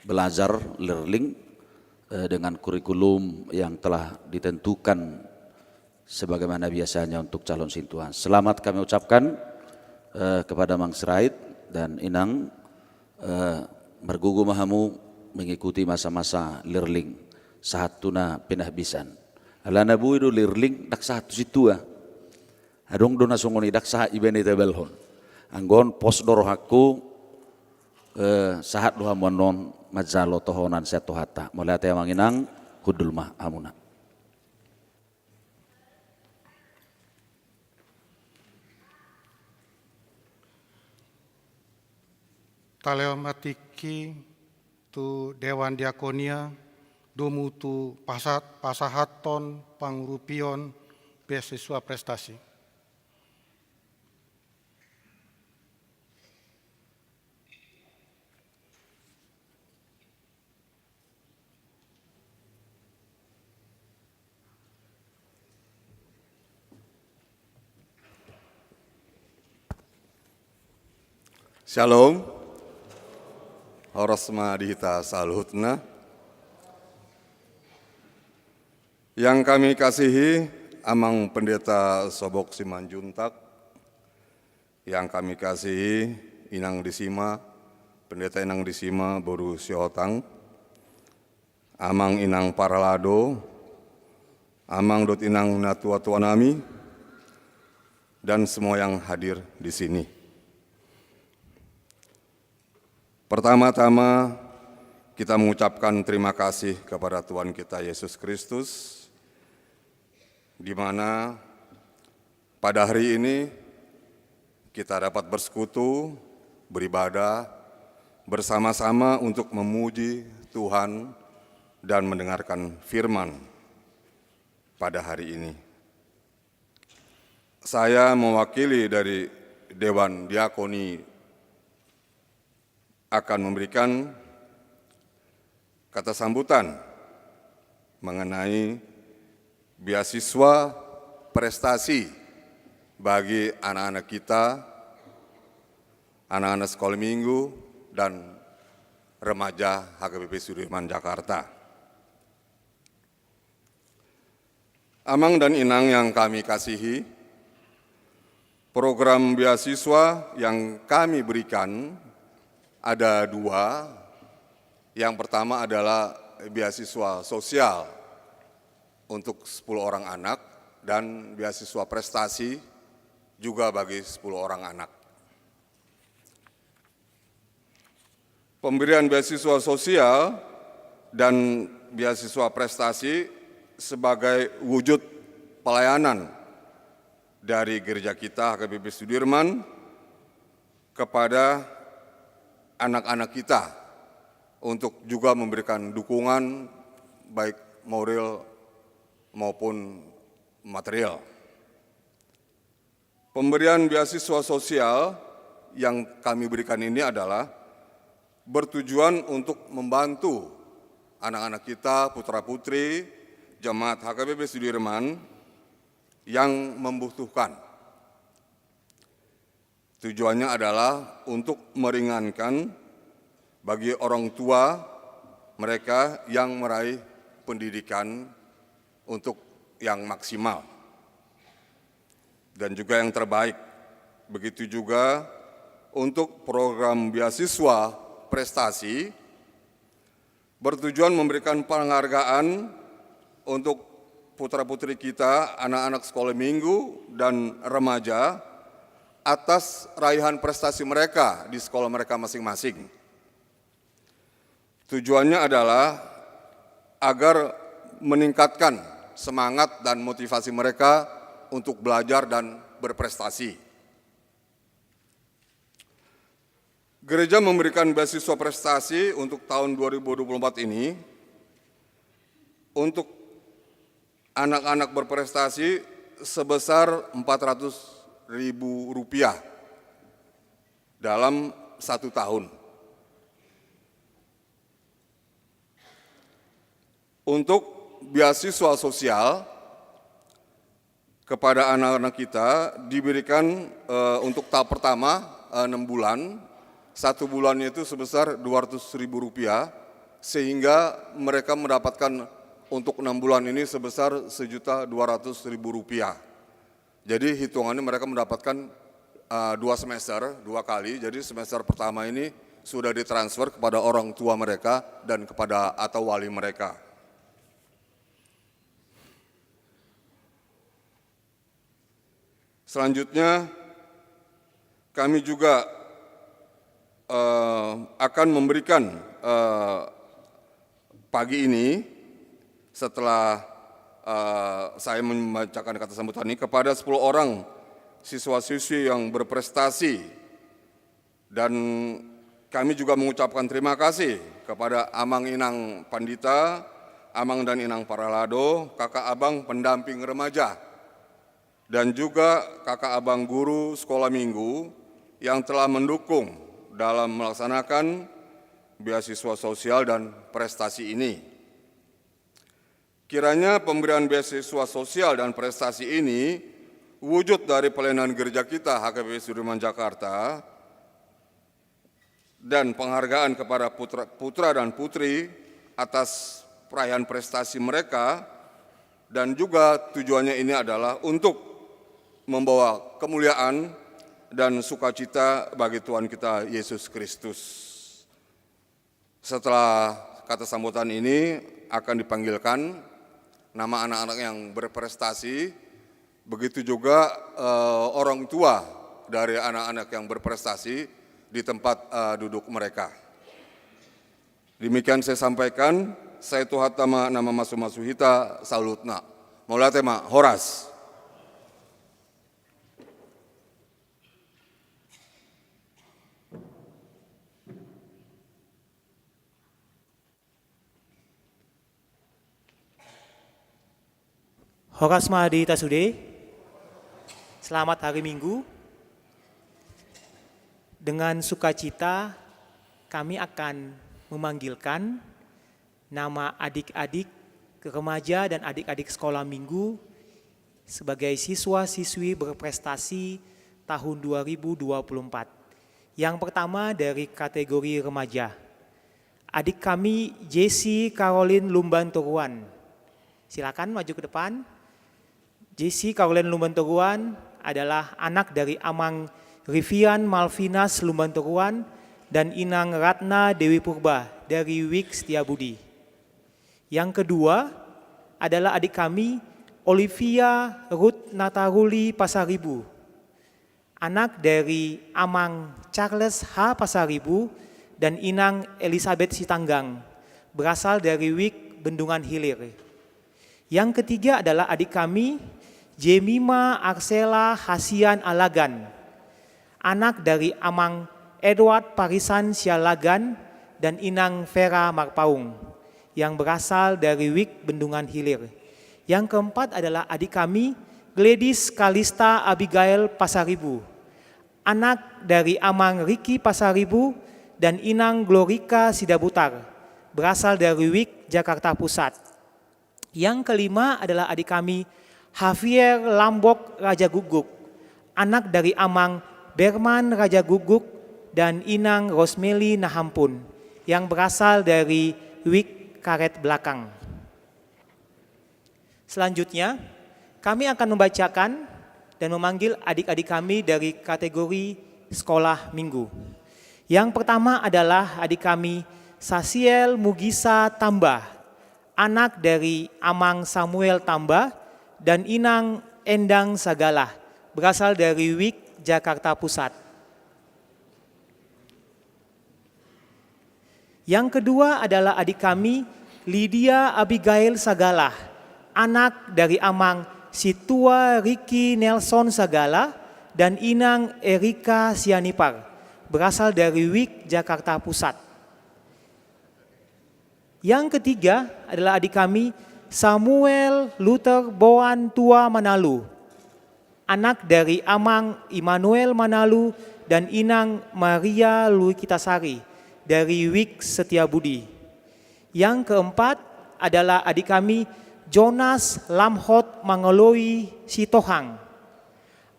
belajar, learning, eh, dengan kurikulum yang telah ditentukan sebagaimana biasanya untuk calon sintua. Selamat kami ucapkan, eh, kepada Amang Sirait dan Inang, eh, margogo ma hamu mengikuti masa-masa learning sahat tu na pinarbahenan. Alana boi do learning ndang sahat tu sintua. Adong do na songon i, ndang sahat iba na itabalhon. Anggo on pos do rohangku, eh, sahat do hamu annon manjalo tohonan sian Tuhanta. Mauliate Amang Inang, hundul ma hamuna. Talehon ma tingki tu Dewan Diakonia, domu tu pasahat-, pasahathon pangurupion beasiswa prestasi. Syalom. Horas ma di hita saluhutna. Yang kami kasihi, Amang Pendeta Sobok Simanjuntak, yang kami kasihi, Inang Disima, Pendeta Inang Disima boru Sihotang, Amang Inang Parhalado, Amang dohot Inang natua-tua nami, dan semua yang hadir di sini. Pertama-tama, kita mengucapkan terima kasih kepada Tuhan kita Yesus Kristus, di mana pada hari ini kita dapat bersekutu, beribadah bersama-sama untuk memuji Tuhan dan mendengarkan firman pada hari ini. Saya mewakili dari Dewan Diakoni akan memberikan kata sambutan mengenai beasiswa prestasi bagi anak-anak kita, anak-anak sekolah minggu, dan remaja H K B P Sudirman Jakarta. Amang dan Inang yang kami kasihi, program beasiswa yang kami berikan ada dua. Yang pertama adalah beasiswa sosial untuk sepuluh orang anak dan beasiswa prestasi juga bagi sepuluh orang anak. Pemberian beasiswa sosial dan beasiswa prestasi sebagai wujud pelayanan dari gereja kita, H K B P Sudirman, kepada anak-anak kita untuk juga memberikan dukungan baik moral maupun material. Pemberian beasiswa sosial yang kami berikan ini adalah bertujuan untuk membantu anak-anak kita, putra-putri, jemaat H K B P Sudirman yang membutuhkan. Tujuannya adalah untuk meringankan bagi orang tua mereka yang meraih pendidikan untuk yang maksimal dan juga yang terbaik. Begitu juga untuk program beasiswa prestasi, bertujuan memberikan penghargaan untuk putra-putri kita, anak-anak sekolah minggu dan remaja, atas raihan prestasi mereka di sekolah mereka masing-masing. Tujuannya adalah agar meningkatkan semangat dan motivasi mereka untuk belajar dan berprestasi. Gereja memberikan beasiswa prestasi untuk tahun dua ribu dua puluh empat ini untuk anak-anak berprestasi sebesar empat ratus ribu rupiah dalam satu tahun. Untuk beasiswa sosial kepada anak-anak kita diberikan, eh, untuk tahap pertama, eh, enam bulan, satu bulannya itu sebesar dua ratus ribu rupiah, sehingga mereka mendapatkan untuk enam bulan ini sebesar sejuta dua ratus ribu rupiah. Jadi hitungannya mereka mendapatkan, eh, dua semester, dua kali. Jadi semester pertama ini sudah ditransfer kepada orang tua mereka dan kepada atau wali mereka. Selanjutnya, kami juga, eh, akan memberikan, eh, pagi ini, setelah, eh, saya membacakan kata sambutan ini, kepada sepuluh orang siswa-siswi yang berprestasi. Dan kami juga mengucapkan terima kasih kepada Amang Inang Pandita, Amang dan Inang Parhalado, Kakak Abang pendamping remaja, dan juga Kakak Abang guru sekolah minggu yang telah mendukung dalam melaksanakan beasiswa sosial dan prestasi ini. Kiranya pemberian beasiswa sosial dan prestasi ini wujud dari pelayanan gereja kita, H K B P Sudirman Jakarta, dan penghargaan kepada putra, putra dan putri atas perayaan prestasi mereka, dan juga tujuannya ini adalah untuk membawa kemuliaan dan sukacita bagi Tuhan kita Yesus Kristus. Setelah kata sambutan ini akan dipanggilkan nama anak-anak yang berprestasi, begitu juga, eh, orang tua dari anak-anak yang berprestasi di tempat, eh, duduk mereka. Demikian saya sampaikan, sai Tuhan ma na mamasumasu hita saluhutna. Mauliate ma, horas. Horas ma di hita sude. Selamat hari Minggu. Dengan sukacita kami akan memanggilkan nama adik-adik remaja dan adik-adik sekolah minggu sebagai siswa-siswi berprestasi tahun dua ribu dua puluh empat. Yang pertama dari kategori remaja. Adik kami Jesse Caroline Lumban Toruan. Silakan maju ke depan. Jesse Caroline Lumban Toruan adalah anak dari Amang Rivian Malvinas Lumban Toruan dan Inang Ratna Dewi Purba dari Wik Setiabudi. Yang kedua adalah adik kami Olivia Ruth Nataruli Pasaribu, anak dari Amang Charles H Pasaribu dan Inang Elizabeth Sitanggang, berasal dari Wik Bendungan Hilir. Yang ketiga adalah adik kami, Jemima Arsela Hasian Alagan, anak dari Amang Edward Parisan Sialagan dan Inang Vera Marpaung, yang berasal dari Wik Bendungan Hilir. Yang keempat adalah adik kami, Gladys Kalista Abigail Pasaribu, anak dari Amang Riki Pasaribu dan Inang Glorika Sidabutar, berasal dari Wik Jakarta Pusat. Yang kelima adalah adik kami, Javier Lambok Raja Guguk, anak dari Amang Berman Raja Guguk dan Inang Rosmeli Nahampun, yang berasal dari Wik Karet Belakang. Selanjutnya, kami akan membacakan dan memanggil adik-adik kami dari kategori sekolah minggu. Yang pertama adalah adik kami, Sasiel Mugisa Tamba, anak dari Amang Samuel Tamba dan Inang Endang Sagala, berasal dari Wik, Jakarta Pusat. Yang kedua adalah adik kami, Lydia Abigail Sagala, anak dari Amang Situa Ricky Nelson Sagala dan Inang Erika Sianipar, berasal dari Wik, Jakarta Pusat. Yang ketiga adalah adik kami, Samuel Luther Boan Tua Manalu, anak dari Amang Immanuel Manalu dan Inang Maria Luikitasari dari Wik Setiabudi. Yang keempat adalah adik kami, Jonas Lamhot Mangoloi Sitohang,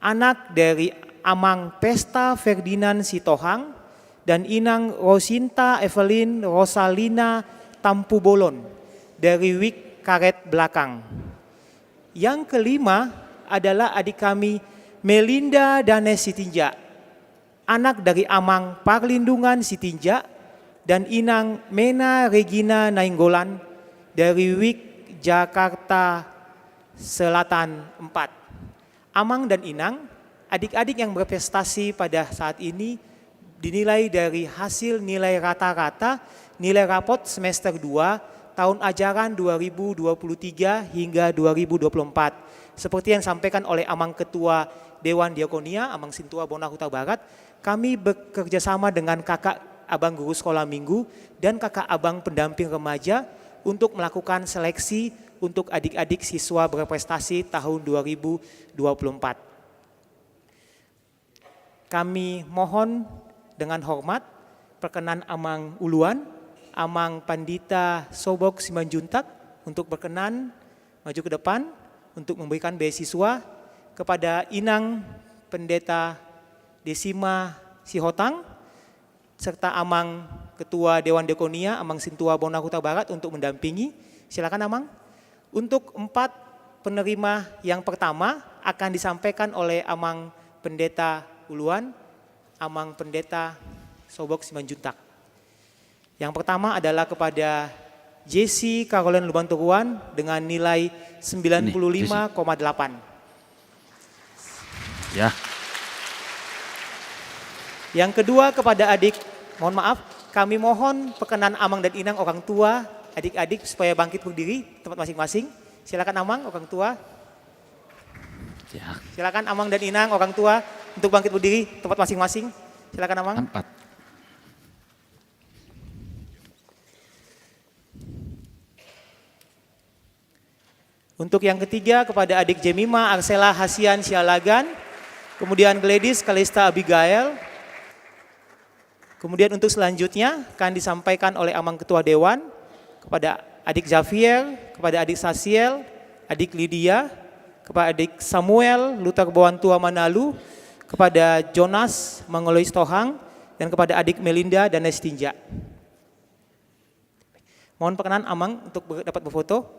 anak dari Amang Pesta Ferdinand Sitohang dan Inang Rosinta Evelyn Rosalina Tampubolon dari Wik, Karet Belakang. Yang kelima adalah adik kami, Melinda Danes Sitinjak, anak dari Amang Parlindungan Sitinjak dan Inang Mena Regina Nainggolan dari Wik, Jakarta Selatan empat. Amang dan Inang, adik-adik yang berprestasi pada saat ini dinilai dari hasil nilai rata-rata nilai rapot semester dua tahun ajaran dua ribu dua puluh tiga hingga dua ribu dua puluh empat. Seperti yang disampaikan oleh Amang Ketua Dewan Diakonia, Amang Sintua Bona Huta Barat, kami bekerja sama dengan kakak abang guru sekolah minggu dan kakak abang pendamping remaja untuk melakukan seleksi untuk adik-adik siswa berprestasi tahun dua ribu dua puluh empat. Kami mohon dengan hormat, perkenan Amang Uluan, Amang Pandita Sobok Simanjuntak, untuk berkenan maju ke depan untuk memberikan beasiswa kepada Inang Pendeta Desima Sihotang, serta Amang Ketua Dewan Diakonia, Amang Sintua Bona Huta Barat, untuk mendampingi. Silakan, Amang. Untuk empat penerima yang pertama akan disampaikan oleh Amang Pendeta Uluan, Amang Pendeta Sobok Simanjuntak. Yang pertama adalah kepada Jesse Caroline Lumbantoruan dengan nilai sembilan puluh lima koma delapan. Ya. Yang kedua kepada adik, mohon maaf, kami mohon perkenan Amang dan Inang orang tua, adik-adik supaya bangkit berdiri tempat masing-masing. Silakan Amang orang tua. Ya. Silakan Amang dan Inang orang tua untuk bangkit berdiri tempat masing-masing. Silakan Amang. Empat. Untuk yang ketiga kepada adik Jemima Arsela Hasian Sialagan, kemudian Gladys Kalista Abigail, kemudian untuk selanjutnya akan disampaikan oleh Amang Ketua Dewan kepada adik Xavier, kepada adik Sasiel, adik Lydia, kepada adik Samuel Lutar Boantua Manalu, kepada Jonas Mangolois Tohang, dan kepada adik Melinda Danes Sitinjak. Mohon perkenan Amang untuk ber-, dapat berfoto.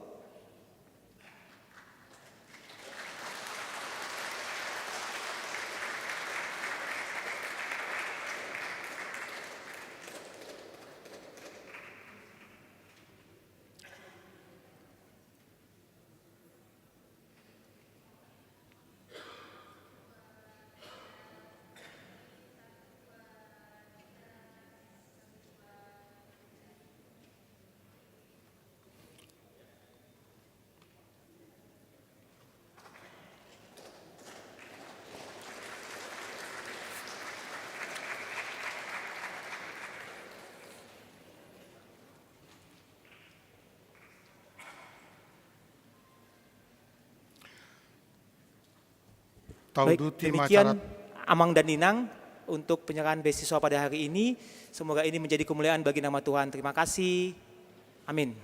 Baik, demikian Amang dan Inang untuk penyerahan beasiswa pada hari ini. Semoga ini menjadi kemuliaan bagi nama Tuhan. Terima kasih. Amin.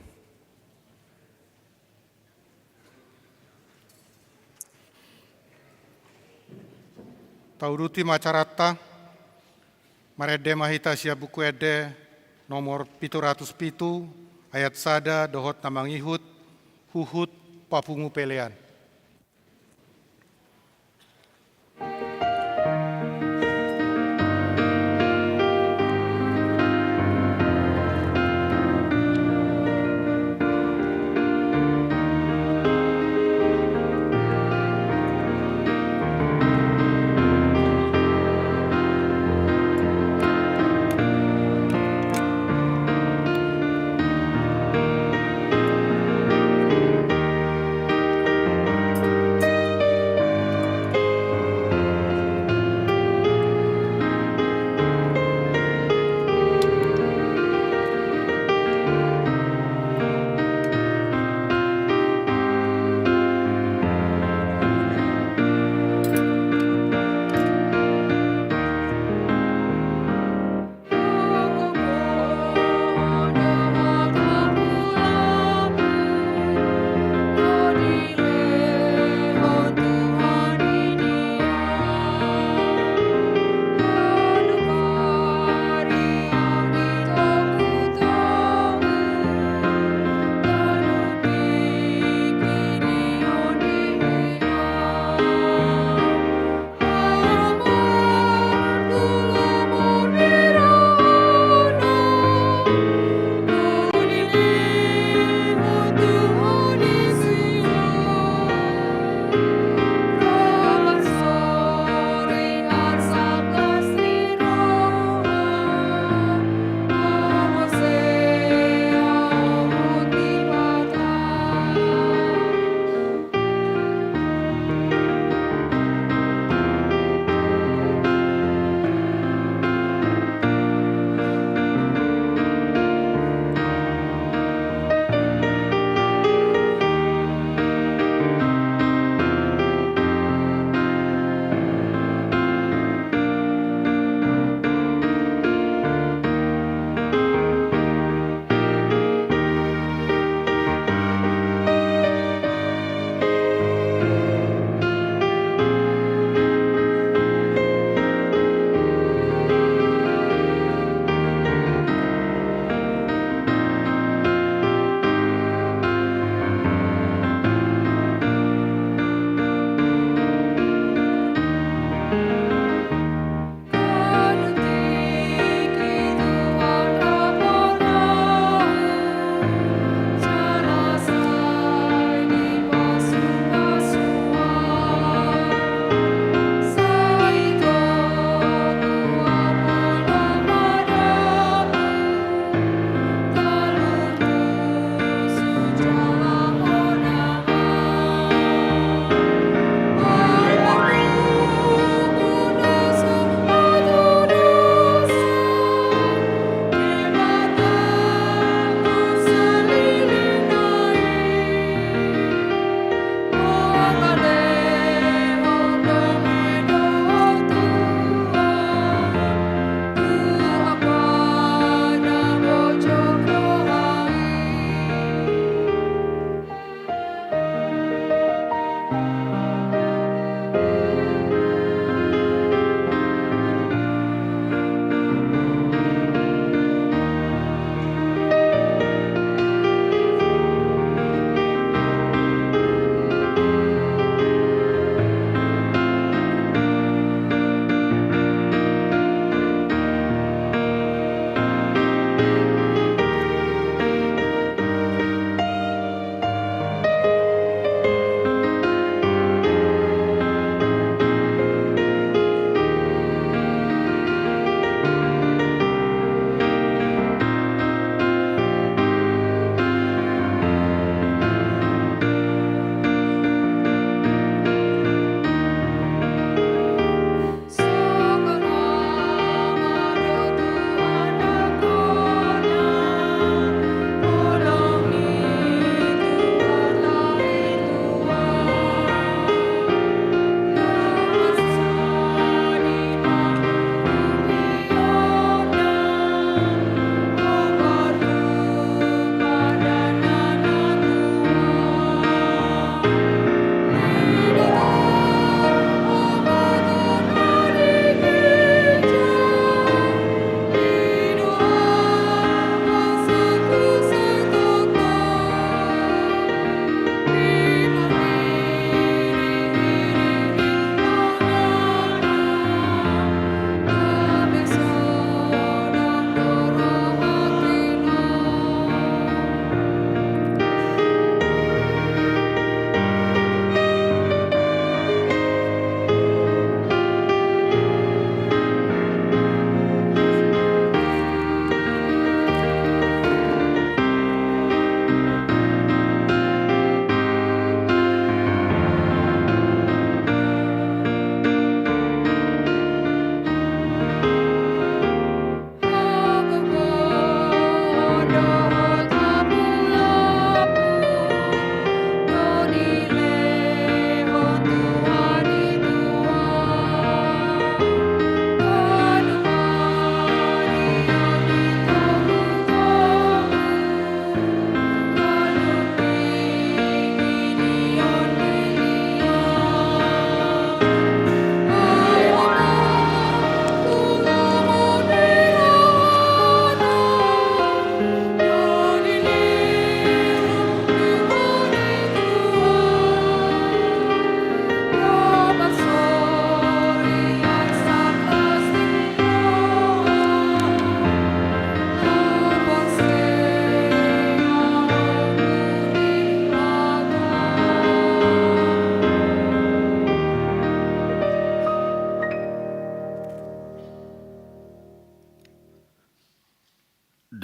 Tauduti ma acaranta. Marende ma hita sian Buku Ende nomor pitu ratus pitu, ayat sada dohot na mangihut, huhut papungu pelean.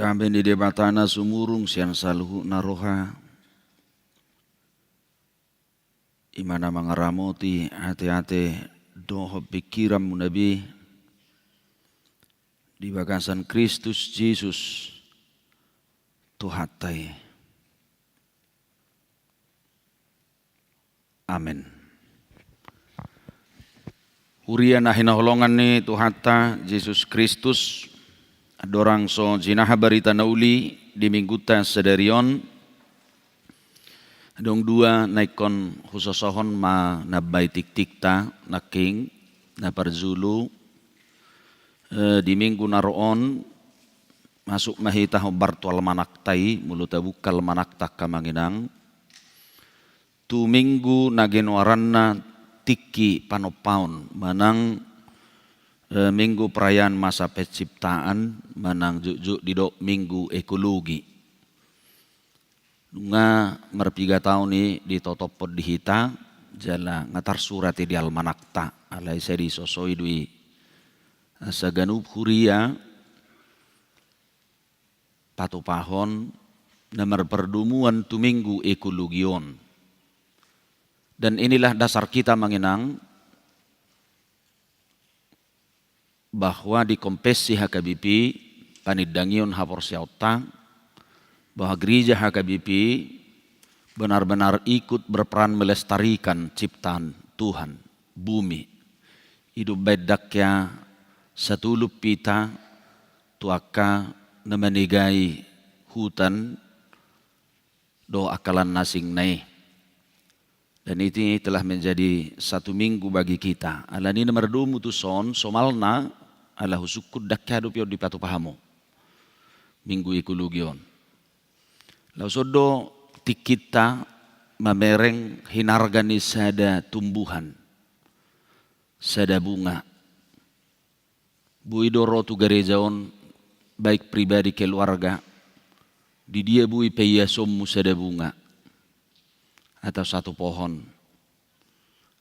Dame ni Debata na sumurung sian saluhutna roha, i ma na mangaramoti ateate dohot pingkiranmuna be di bagasan Kristus Jesus Tuhanta i. Amen. Huria na hinaholongan ni Tuhanta Jesus Kristus, andorang so jinaha barita na uli di minggunta sadari on, adong dua na ingkon husosohon manambai tiktikta nangkin. Na parjolo, eh, di minggu na ro on, masuk ma hita hombar tu almanakta i, molo tabuka almanakta angka amang inang. Tu minggu na genoaranna tingki panompaon, manang, eh, minggu perayaan masa penciptaan, manang jotjot didok minggu ekologi. Nunga marpiga taon i ditotophon di hita, jala nga tarsurat i di almanakta, alai sai disosoi do i. Asa ganup huria patupahon na marpardomuan tu minggu ekologi on. Dan inilah dasar kita, amang inang, bahwa di konfesi H K B P, panindangion haporseaonta, bahwa gereja H K B P benar-benar ikut berperan melestarikan ciptaan Tuhan, bumi. I do umbaen ndang hea satulun hita tu angka na manegai hutan dohot angka lan na asing i. Dan ini telah menjadi satu minggu bagi kita. Alani na mardomu tuson, somalna, ala husungkun ndang hea dope on dipatupa hamu minggu ekologi on. Laos on do tingkinta mamereng hinarga ni sada tumbuhan, sada bunga. Boi do ro tu gareja on, baik pribadi, keluarga, di dia boi paiasonmu sada bunga atau satu pohon,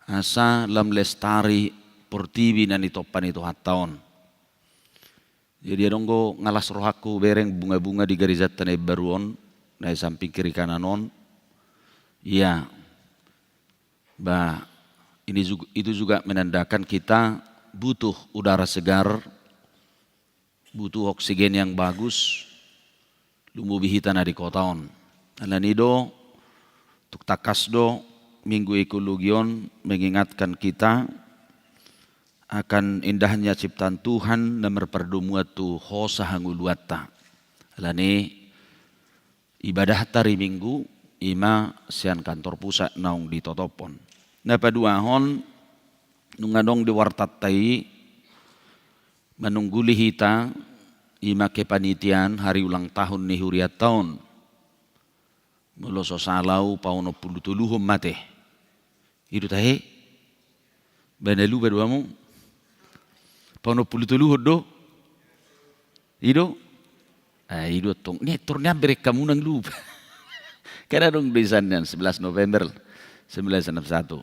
asa lam lestari portibi na nitompa ni Tuhanta on. Jadi adong do nga las rohangku bereng bunga-bunga di garejanta na imbaru on, na i samping kiri kanan on. Ia, ba, ini jug-, itu juga menandakan kita butuh udara segar, butuh oksigen yang bagus, lumobi hita na di kota on. Alani do, tung tangkas do, minggu ekologi on mengingatkan kita akan indahnya ciptaan Tuhan na marpardomuan tu hosa hangoluanta. Alani ibadahta di minggu, i ma sian kantor pusat naung ditotophon. Na paduahon, nunga adong di wartanta i, manungguli hita, i ma kepanitiaan hari ulang tahun ni hurianta on. Molo so sala au, paonomplutoluhon mate. I do tahe? Ba na lupa do hamu? Paonomplutoluhon do? I do? Ah, i do tong. Ni tor ni amber eka munang lupa. Kan adong do isan nian, sebelas November sembilan enam satu.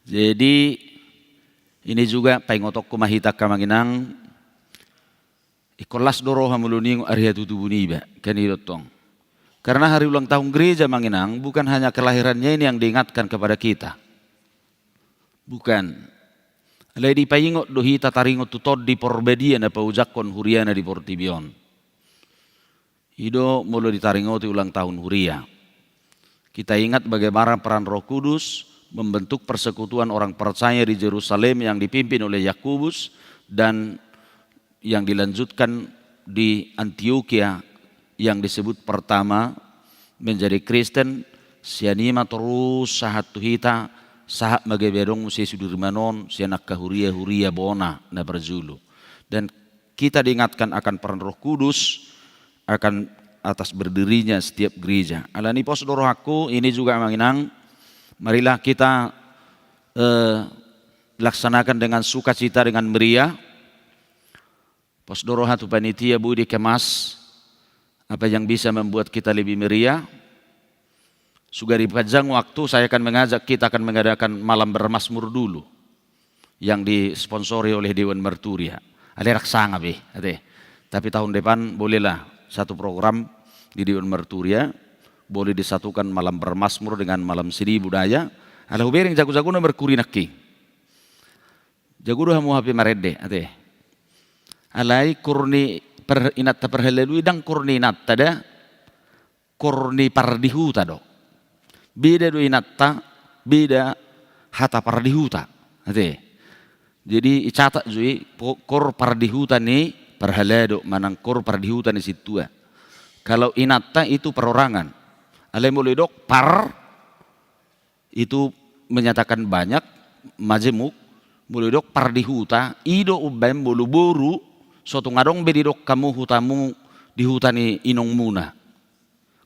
Jadi, ini juga paingotonku ma hita angka amang inang, ingkon las do roha molo niingot ari hatutubu niba, kan i do tong. Karena hari ulang tahun gereja, amang inang, bukan hanya kelahirannya ini yang diingatkan kepada kita. Bukan. Alai dipaingot do hita taringot tu Tondi Porbadia na paojakhon huriana di portibi on. I do molo ditaringoti ulang tahun huria. Kita ingat bagaimana peran Roh Kudus membentuk persekutuan orang percaya di Jerusalem yang dipimpin oleh Yakobus dan yang dilanjutkan di Antiokia yang disebut pertama menjadi Kristen, sian i ma torus sahat tu hita, sahat ma gabe adong muse Sudirman on, sian angka huria-huria bona na parjolo. Dan kita diingatkan akan peran Roh Kudus, akan atas berdirinya setiap gereja. Alani pos do rohangku, ini juga amang inang, marilah kita, eh, laksanakan dengan sukacita, dengan meriah. Pos do roha tu panitia, boi dikemas apa yang bisa membuat kita lebih meriah. Sudah di panjang waktu, saya akan mengajak kita akan mengadakan malam bermazmur dulu yang disponsori oleh Dewan Marturia. Alai rang sanga be, ate. Tapi tahun depan bolehlah satu program di Dewan Marturia, boleh disatukan malam bermazmur dengan malam seni budaya. Ala hubereng jago-jago na merkuri nangkin. Jago do hamu hape marende, ate. Alai kur ni per, inanta parhalado i ndang kur ni inanta da, kur ni pardihuta do. Beda do inanta, beda hata pardihuta. Ate. Jadi icatat jo i, po, kur pardihuta ni parhalado manang kur pardihuta ni sintua. Kalau inanta itu perorangan. Alai molo didok par, itu menyatakan banyak, majemuk, molo didok pardihuta, i do umbahen molo boru, so tung adong be didok hamu hutamu di huta ni inongmuna.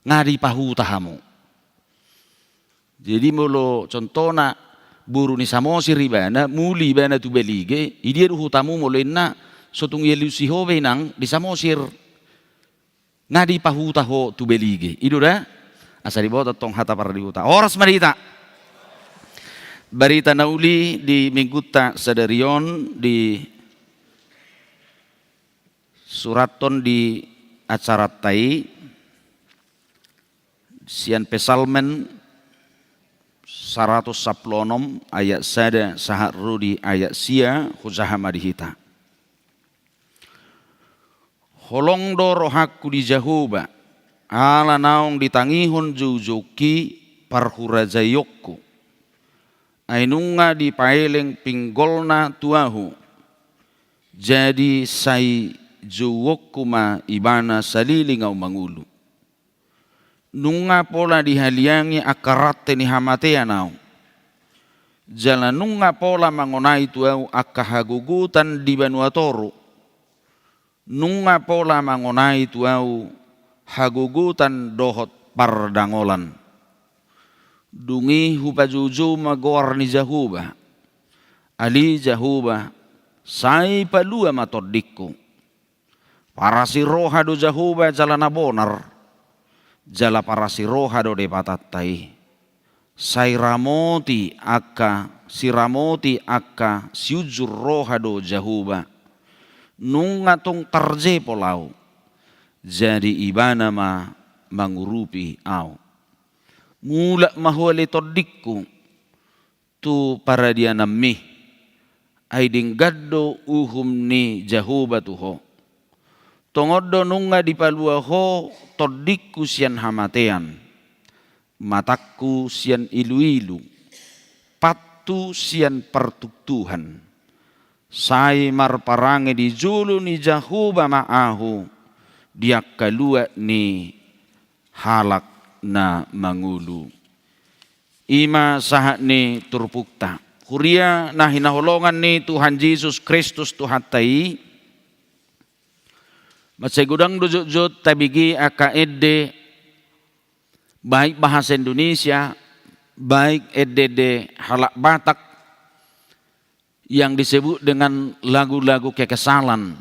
Nga dipahuta hamu. Jadi molo contohna boru ni Samosir ibana, muli ibana tu Balige, i dia do hutamu molo inna, so tung dialusi ho be inang di Samosir. Nga dipahuta ho tu Balige. I do da? Asa diboto tong hata pardihuta. Horas ma di hita. Barita na uli di minggunta sadari on disurathon di acaranta i sian Psalmen saratus sampulu onom ayat sada sahat ro di ayat sia, hujaha ma di hita. Holong do rohangku di Jahowa, ala naung ditangihon joujoungki parhurajaionku. Ai nunga dipaeleng pinggolna tu ahu, jadi sai jouonku ma ibana saleleng ahu mangolu. Nunga pola dihaliangi angka rante ni hamatean ahu. Jala nunga pola mangonai tu ahu angka hagogotan di banua toru. Nunga pola mangonai tu ahu hagogotan dohot pardangolan. Dung i hupajoujou ma goar ni Jahowa. Ale Jahowa, sai palua ma tondingku. Parasiroha do Jahowa jala na bonar, jala parasiroha do Debatanta i. Sai ramoti angka, siramoti angka siunjur roha do Jahowa. Nunga tung tarjepol ahu, jadi ibana ma mangurupi ahu. Mulak ma ho ale tondingku, tu paradiananmi, ai denggan do uhum ni Jahowa tu ho. Tongon do nunga dipalua ho tondingku sian hamatean, matangku sian iluilu, pathu sian partuktuhan. Sai marparange di jolo ni Jahowa ma ahu di angka luat ni halak na mangolu. I ma sahat ni turpukta. Huria na hinaholongan ni Tuhan Jesus Kristus Tuhanta i, mansai godang do jotjot tabege angka ende, baik bahasa Indonesia, baik ende-ende halak Batak, yang disebut dengan lagu-lagu kekesalan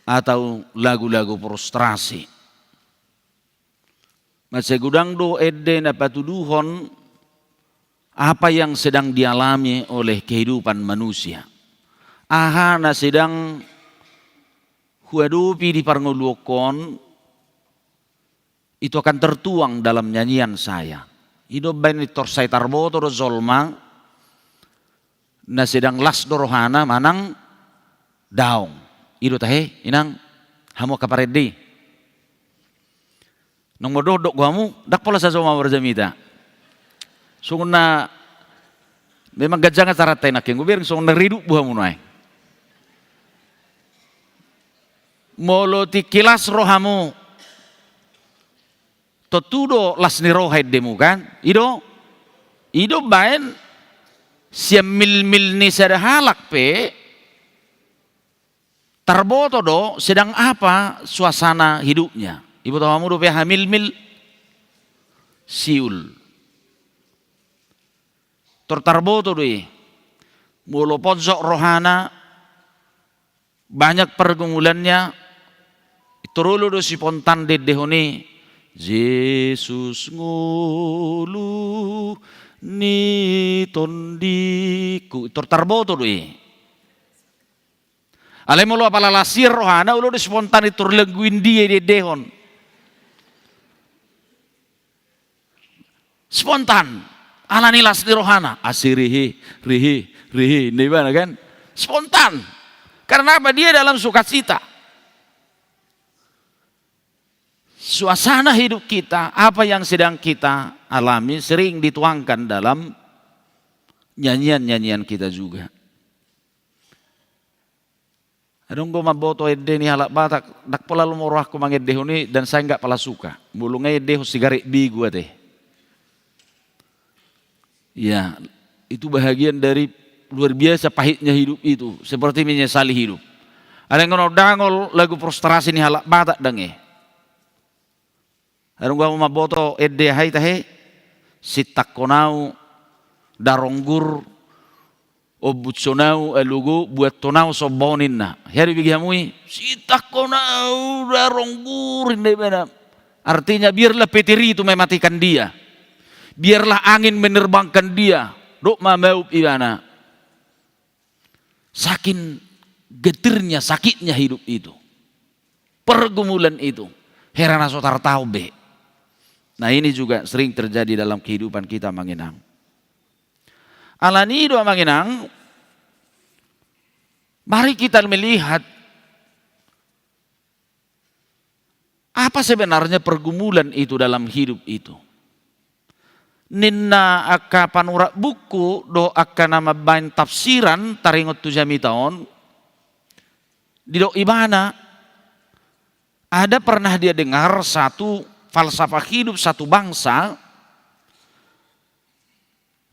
atau lagu-lagu frustrasi. Mansai godang do ende na patuduhon apa yang sedang dialami oleh kehidupan manusia. Aha na sedang huadopi di parngoluonku on, itu akan tertuang dalam nyanyian saya. I do umbahen pintor sai tarboto do jolma na sedang las do rohana manang daong. I do tahe, inang, hamu angka parende. Nang modok-dok do hamu, ndang pola sajo ma marjamita. Songon na memang ganjang acaranta i nangkin, hubereng songon na redup do hamu nuaeng. Molo tingki las rohamu, tontu do las ni roha endemu kan? I do? I do umbahen sian milmil ni sada halak pe tarboto do sedang apa suasana hidupnya. Iboto hamu dope aha milmil? Siul. Tor tarboto do i. Molo ponjot rohana, banyak pergumulannya, tor olo do Spontan diendehon i, Jesus ngolu ni tondingku. Tor tarboto do i. Alai molo apala las ni rohana, olo do spontan i turlenggu i, dia diendehon. Spontan. Alani las ni rohana. Asi rihi, rihi, rihi. Ini ibana kan? Spontan. Karena apa? Dia dalam sukacita. Suasana hidup kita, apa yang sedang kita alami sering dituangkan dalam nyanyian-nyanyian kita juga. Adong do mamboto ende ni halak Batak, ndang pola lomo rohangku mangendehon i dan saya nggak pala suka. Molo nga iendehon sigaret begu ate. Ya, itu bahagian dari luar biasa pahitnya hidup itu, seperti menyesali hidup. Alai nga na dangol lagu frustrasi ni halak Batak ndang e. Adong do hamu mamboto ende aha i tahe? Sintangkon au daronggur, ombutson au alogo, buathon au sombahon, ninna. Hea do ibege hamu i? Sintangkon au daronggur, ninna ibana. Artinya, biarlah petir itu mematikan dia. Biarlah angin menerbangkan dia. Dohot mamaup ibana. Saking getirnya, sakitnya hidup itu. Pergumulan itu. Hera na so tartaon be. Nah, ini juga sering terjadi dalam kehidupan kita, Amang Inang. Alani i do, Amang Inang, mari kita melihat apa sebenarnya pergumulan itu dalam hidup itu. Ninna angka panurat buku dohot angka na mambaen tafsiran taringot tu jamita on, didok ibana, ada pernah dia dengar satu falsafah hidup satu bangsa,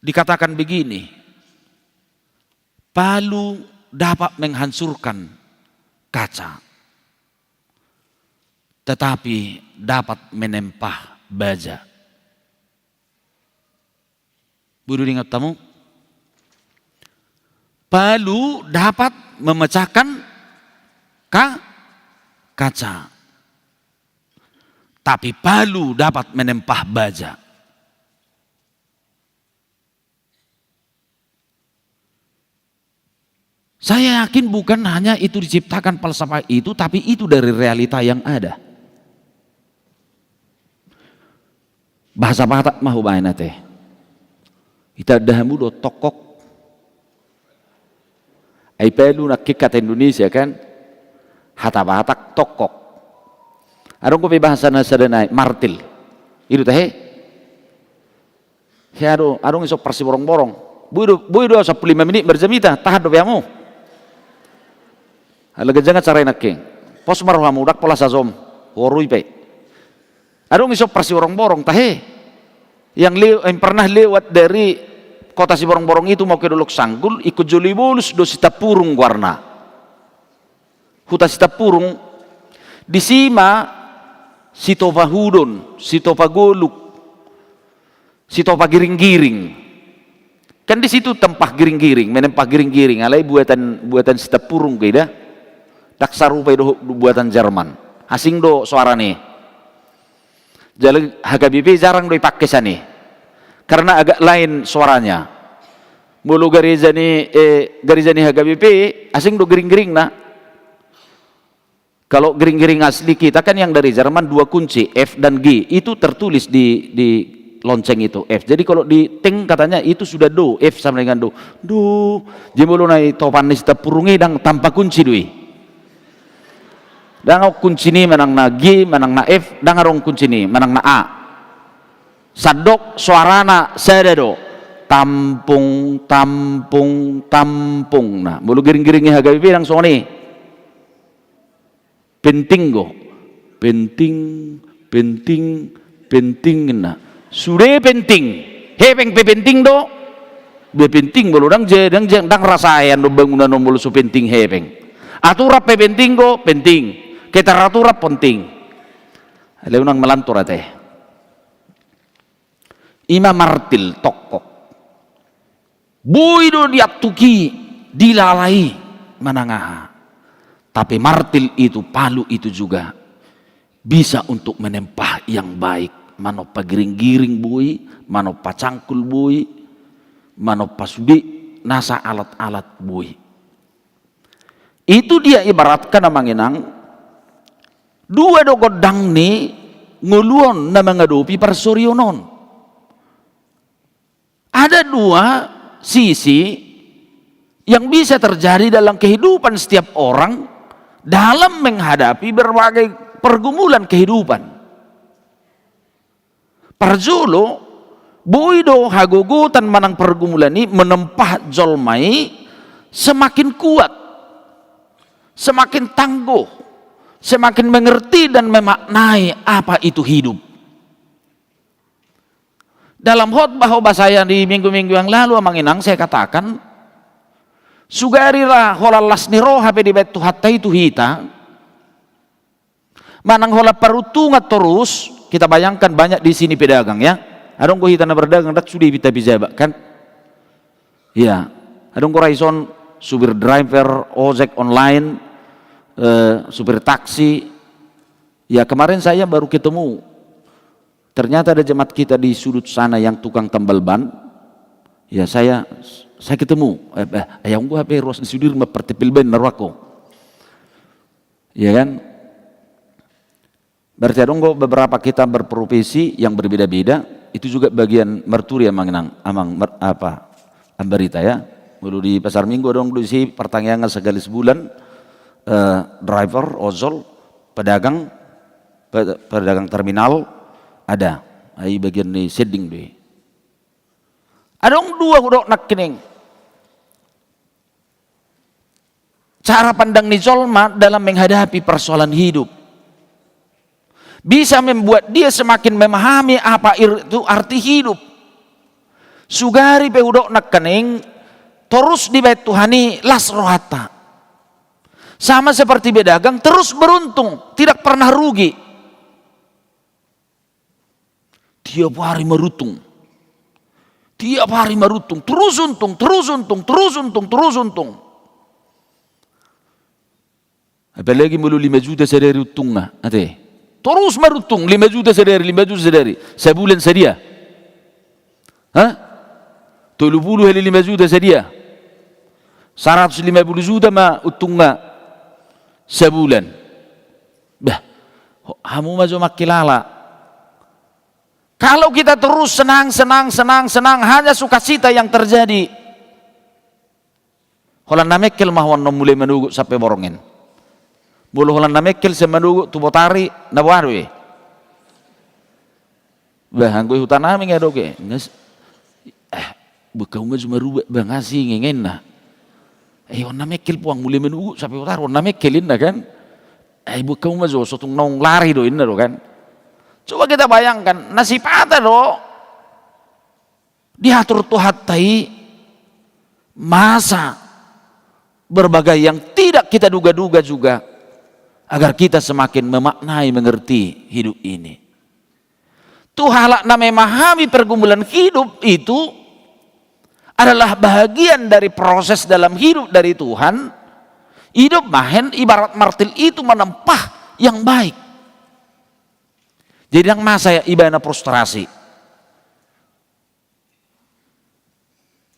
dikatakan begini, palu dapat menghancurkan kaca, tetapi dapat menempah baja. Boi do diingot hamu? Palu dapat memecahkan ka-, kaca, tapi palu dapat menempah baja. Saya yakin bukan hanya itu diciptakan falsafah itu, tapi itu dari realita yang ada. Bahasa Batak ma hubaen ate. Ita da hamu do tongkok. Ai palu nangkin hata Indonesia kan? Hata Batak tongkok. Adong dope bahasa na sada nai, martil. I do tahe? Hea do, adong i so parsiborongborong. Boi do, boi do sampulu lima menit marjamita, tahan dope hamu. Ala ganjang acara i nangkin. Pos ma rohamu, ndang pola sajom. Huorui pe. Adong i so parsiborongborong, tahe. Yang lew-, yang pernah lewat dari kota Siborongborong itu mau ke Dolok Sanggul, ingkon jolo ibolus do Sitampurung goarna. Huta Sitampurung, disi ma Sitopa Hudon, Sitopa Goluk, Sitopa Giringgiring. Kan di situ tempah Giringgiring, menempah Giringgiring, alai buatan, buatan Sitampurung geda. Ndang sarupa i dohot buatan Jerman. Asing do soarana i. Jala H K B P jarang do ipake sian i. Karena agak lain suaranya. Molo gareja ni, eh, gareja ni H K B P, asing do Giringgiringna. Kalau Giringgiring asli kita kan yang dari Jerman dua kunci, F dan G. Itu tertulis di, di lonceng itu, F. Jadi kalau di ting katanya itu sudah do, F sama dengan do. Do. Jadi molo na i topan ni Sitampurung i ndang tanpa kunci do i. Ndang adong kunci ni manang na G, manang na F, ndang adong kunci ni manang na A. Sandok soarana sada do. Tampung, tampung, tampung. Nah, molo Giringgiring i H K B P ndang songon i. Penting do. Penting, penting, penting, ninna. Sude penting. Hepeng pe penting do. Be penting molo ndang je-, ndang je-, ndang rasaean do bangunan on molo so penting hepeng. Aturan pe penting do, penting. Keteraturan penting. Alai unang malantur ate. I ma martil, tongkok. Boi do diantuki, dilalai, manang aha. Tapi martil itu, palu itu juga bisa untuk menempa yang baik, manompa giringgiring boi, manompa cangkul boi, manompa sude nasa alat-alat boi. Itu dia ibaratkan, Amang Inang, dua do gondang ni ngolu on na mangadopi parsorionon. Ada dua sisi yang bisa terjadi dalam kehidupan setiap orang dalam menghadapi berbagai pergumulan kehidupan. Parjolo, boi do hagogotan manang pergumulan i menempa jolma i semakin kuat, semakin tangguh, semakin mengerti dan memaknai apa itu hidup. Dalam khotbah khotbah saya di minggu-minggu yang lalu, Amang Inang, saya katakan, sugari ra holan las ni roha pe dibaen Tuhanta i tu hita, manang holan paruntungan torus, kita bayangkan banyak di sini pedagang, ya. Adong do hita na berdagang, ndang sude hita pejabat, kan? Ya, adong do ra dison supir driver, ojek online, eh, supir taksi. Ya, kemarin saya baru ketemu. Ternyata ada jemaat kita di sudut sana yang tukang tambal ban. Ya, saya saya ketemu. Eh, eh, ya, unggu H P ruas di sudir ma pertepil ben naruako. Ya kan? Berarti adong do beberapa kita berprofesi yang berbeda-beda, itu juga bagian marturi, Amang Inang, Amang mer-, apa, Ambarita, ya. Molo di Pasar Minggu adong do isi partangiangan sekali sebulan, eh, driver, ojol, pedagang, pe-, pedagang terminal, ada. Ai bagian ni sending do i. Adong dua hudok nangkining cara pandang ni jolma dalam menghadapi persoalan hidup. Bisa membuat dia semakin memahami apa ir-, itu arti hidup. Sugari pe hudok nangkining torus dibaen Tuhan i las rohanta. Sama seperti pedagang, terus beruntung, tidak pernah rugi. Tiap hari maruntung. Tiap hari maruntung. Terus untung, terus untung, terus untung, terus untung. Apalagi molo lima juta sadari untungna, ate. Torus maruntung, lima juta sadari, lima juta sadari. Sabulan sadia? Hah? Tolu pulu hali lima juta sadia? Saratus lima pulu juta ma untungna sabulan. Bah, ho-, hamu ma jo mangkilala. Kalau kita terus senang, senang, senang, senang, hanya sukacita yang terjadi. Holan na mengkel ma ho annon mulai manogot sampe borngin. Molo holan na mengkel sian manogot tu botari, na boha do i? Bah, anggo i hutanami nga doge. Ngas-, eh, bekau ma jo marubat, bah, nga singing inna. Eh, on na mengkel puang mulai manogot sampe botari, on na mengkel inna kan. Eh, bekau ma jo, so tung naung lari do inna do kan. Coba kita bayangkan, na sipata do diatur Tuhanta i masa berbagai yang tidak kita duga-duga juga, agar kita semakin memaknai, mengerti hidup ini. Tu halak na memahami pergumulan hidup itu adalah bahagian dari proses dalam hidup dari Tuhan. Hidup bahen ibarat martil itu menempa yang baik. Jadi ndang masa ibana frustrasi.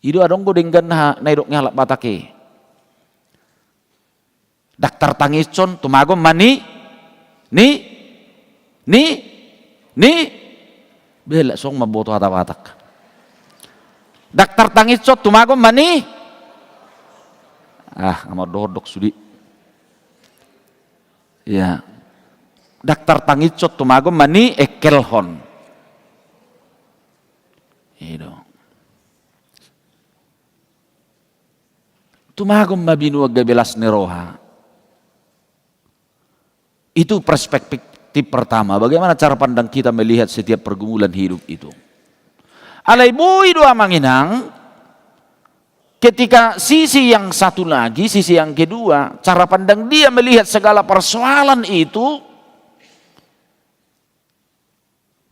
I do adong do denggan na, na idok ni halak Batak i. Daktar tangishon tumagon ma ni, ni, ni, ni. Bela song mamboto hata Batak. Daktar tangishon tumagon ma ni. Ah, nga mandok-dok sude. Ya. Daktar tangishon tumagon ma ni engkelhon. I do. Tumagon ma binuat gabe las ni roha. Itu perspektif pertama, bagaimana cara pandang kita melihat setiap pergumulan hidup itu. Alai boi do, Amang Inang, ketika sisi yang satu lagi, sisi yang kedua, cara pandang dia melihat segala persoalan itu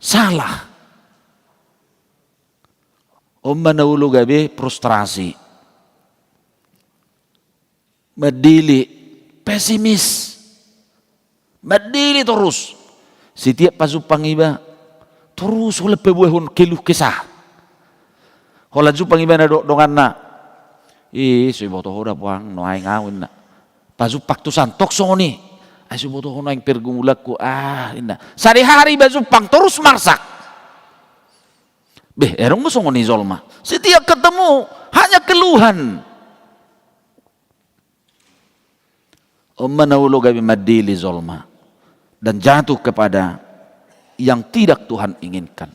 salah. On ma na olo gabe frustrasi. Mandele, pesimis. Mandele torus. Setiap pajumpang iba, torus holan paboahon keluh kesah. Holan jumpang iba na dok donganna. Ih, so iboto ho da puang, nuaeng au inna. Pajumpang tu santong songon i. Ai so botohon aing pergumulanku, ah, inna. Sadihari pajumpang torus marsak. Beh, adong do songon i jolma. Setiap ketemu hanya keluhan. On ma na olo gabe mandele jolma dan jatuh kepada yang tidak Tuhan inginkan.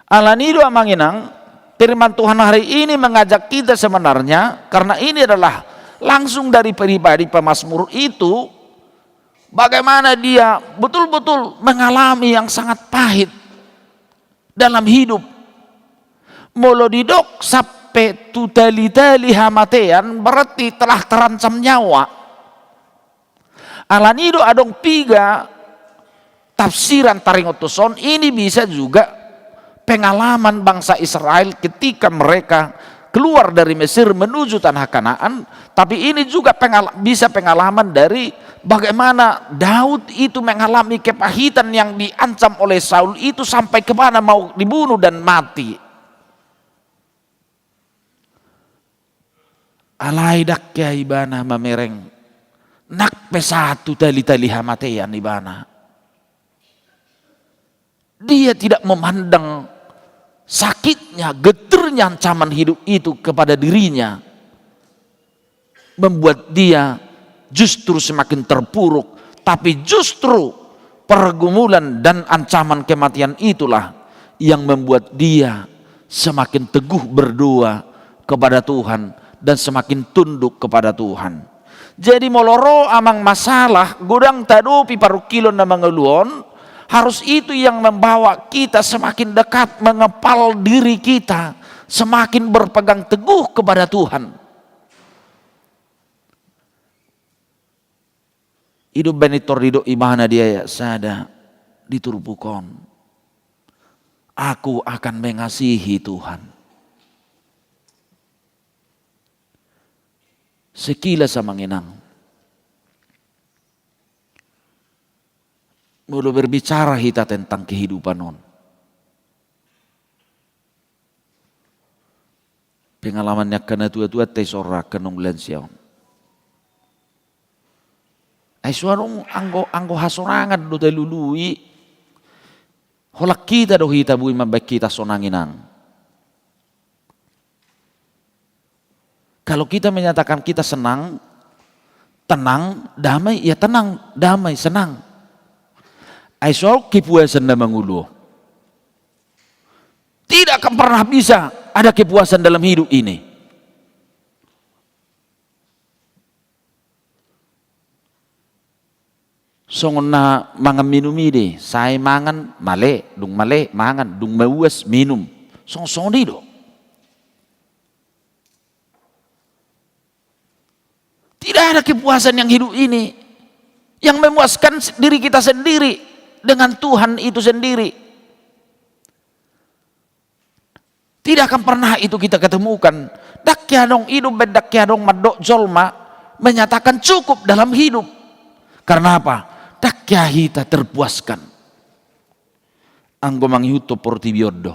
Alani do amang inang, firman Tuhan hari ini mengajak kita sebenarnya, karena ini adalah langsung dari pribadi pemazmur itu, bagaimana dia betul-betul mengalami yang sangat pahit dalam hidup. Molo didok sampe tu tali-tali hamatean, berarti telah terancam nyawa. Alani do adong piga tafsiran taringot tu son, ini bisa juga pengalaman bangsa Israel ketika mereka keluar dari Mesir menuju tanah Kanaan, tapi ini juga pengal-, bisa pengalaman dari bagaimana Daud itu mengalami kepahitan yang diancam oleh Saul itu sampai kepada mau dibunuh dan mati. Alai ndang hea ibana mamereng, nang pe sahat tu tali-tali hamatean ibana. Dia tidak memandang sakitnya, getirnya ancaman hidup itu kepada dirinya, membuat dia justru semakin terpuruk, tapi justru pergumulan dan ancaman kematian itulah yang membuat dia semakin teguh berdoa kepada Tuhan dan semakin tunduk kepada Tuhan. Jadi molo ro amang masalah, godang tadopi parungkilon na mangolu on, harus itu yang membawa kita semakin dekat, mengepal diri kita, semakin berpegang teguh kepada Tuhan. I do umbahen i tor didok ibana di ayat sada di turpuk on, "Aku akan mengasihi Tuhan." Sekilas amang inang, molo berbicara hita tentang kehidupan on, pengalaman ni angka natua-tua, ate, sora angka naung lansia on. Ai so adong anggo, anggo hasonangan do talului, holan hita do hita boi mambaen hita sonang inang. Kalau kita menyatakan kita senang, tenang, damai, ya tenang, damai, senang. Ai so adong kepuasan na mangolu. Tidak akan pernah bisa ada kepuasan dalam hidup ini. Songon na mangan minum i do, sai mangan, male, dung male, mangan, dung mauas, minum. Songon, songon i do. Tidak ada kepuasan yang hidup ini yang memuaskan diri kita sendiri dengan Tuhan itu sendiri. Tidak akan pernah itu kita ketemukan. Ndang hea adong, i do umbahen ndang hea adong mandok jolma menyatakan cukup dalam hidup. Karena apa? Ndang hea hita terpuaskan anggo mangihuthon portibi on do.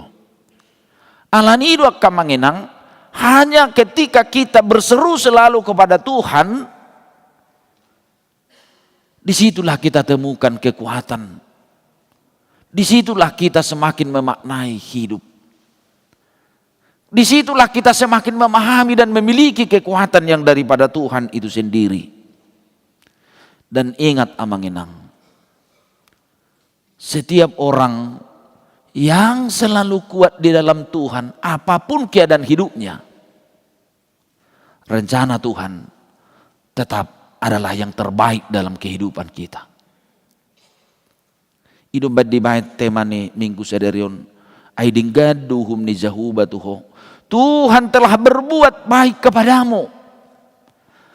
Alani i do angka amang inang, hanya ketika kita berseru selalu kepada Tuhan, di situlah kita temukan kekuatan. Di situlah kita semakin memaknai hidup. Di situlah kita semakin memahami dan memiliki kekuatan yang daripada Tuhan itu sendiri. Dan ingat amang inang, setiap orang yang selalu kuat di dalam Tuhan, apapun keadaan hidupnya, rencana Tuhan tetap adalah yang terbaik dalam kehidupan kita. I do umbahen dibaen tema ni Minggu sadari on, ai denggan do uhum ni Jahowa tu ho. Tuhan telah berbuat baik kepadamu.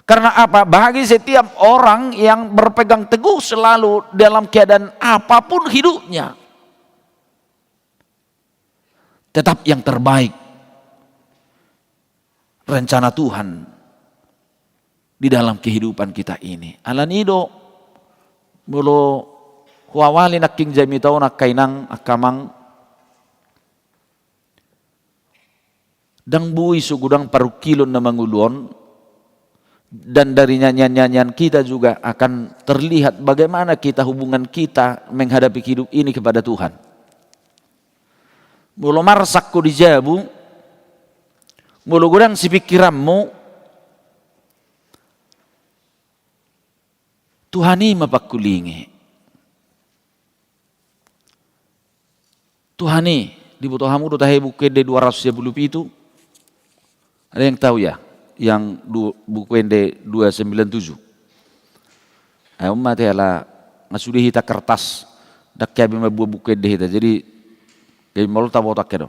Karena apa? Bagi setiap orang yang berpegang teguh selalu dalam keadaan apapun hidupnya, tetap yang terbaik rencana Tuhan di dalam kehidupan kita ini. Alani i do, molo huawali nangkin jamita on angka inang, angka amang, ndang boi so godang parungkilon na mangolu on, Dan dari nyanyian-nyanyian kita juga akan terlihat bagaimana kita, hubungan kita menghadapi hidup ini kepada Tuhan. Molo marsak ho di jabu, molo godang sipingkiranmu, Tuhan i ma pangkulingi. Tuhan i, diboto hamu do tahe Buku Ende dua ratus sia pulu pitu? Ada yang tahu ya? Yang du-, Buku Ende dua sembilan tujuh. Ai on ma te ala nga sude hita kertas, ndang gabe mambuat Buku Ende hita. Jadi, jadi molo taboto angka do.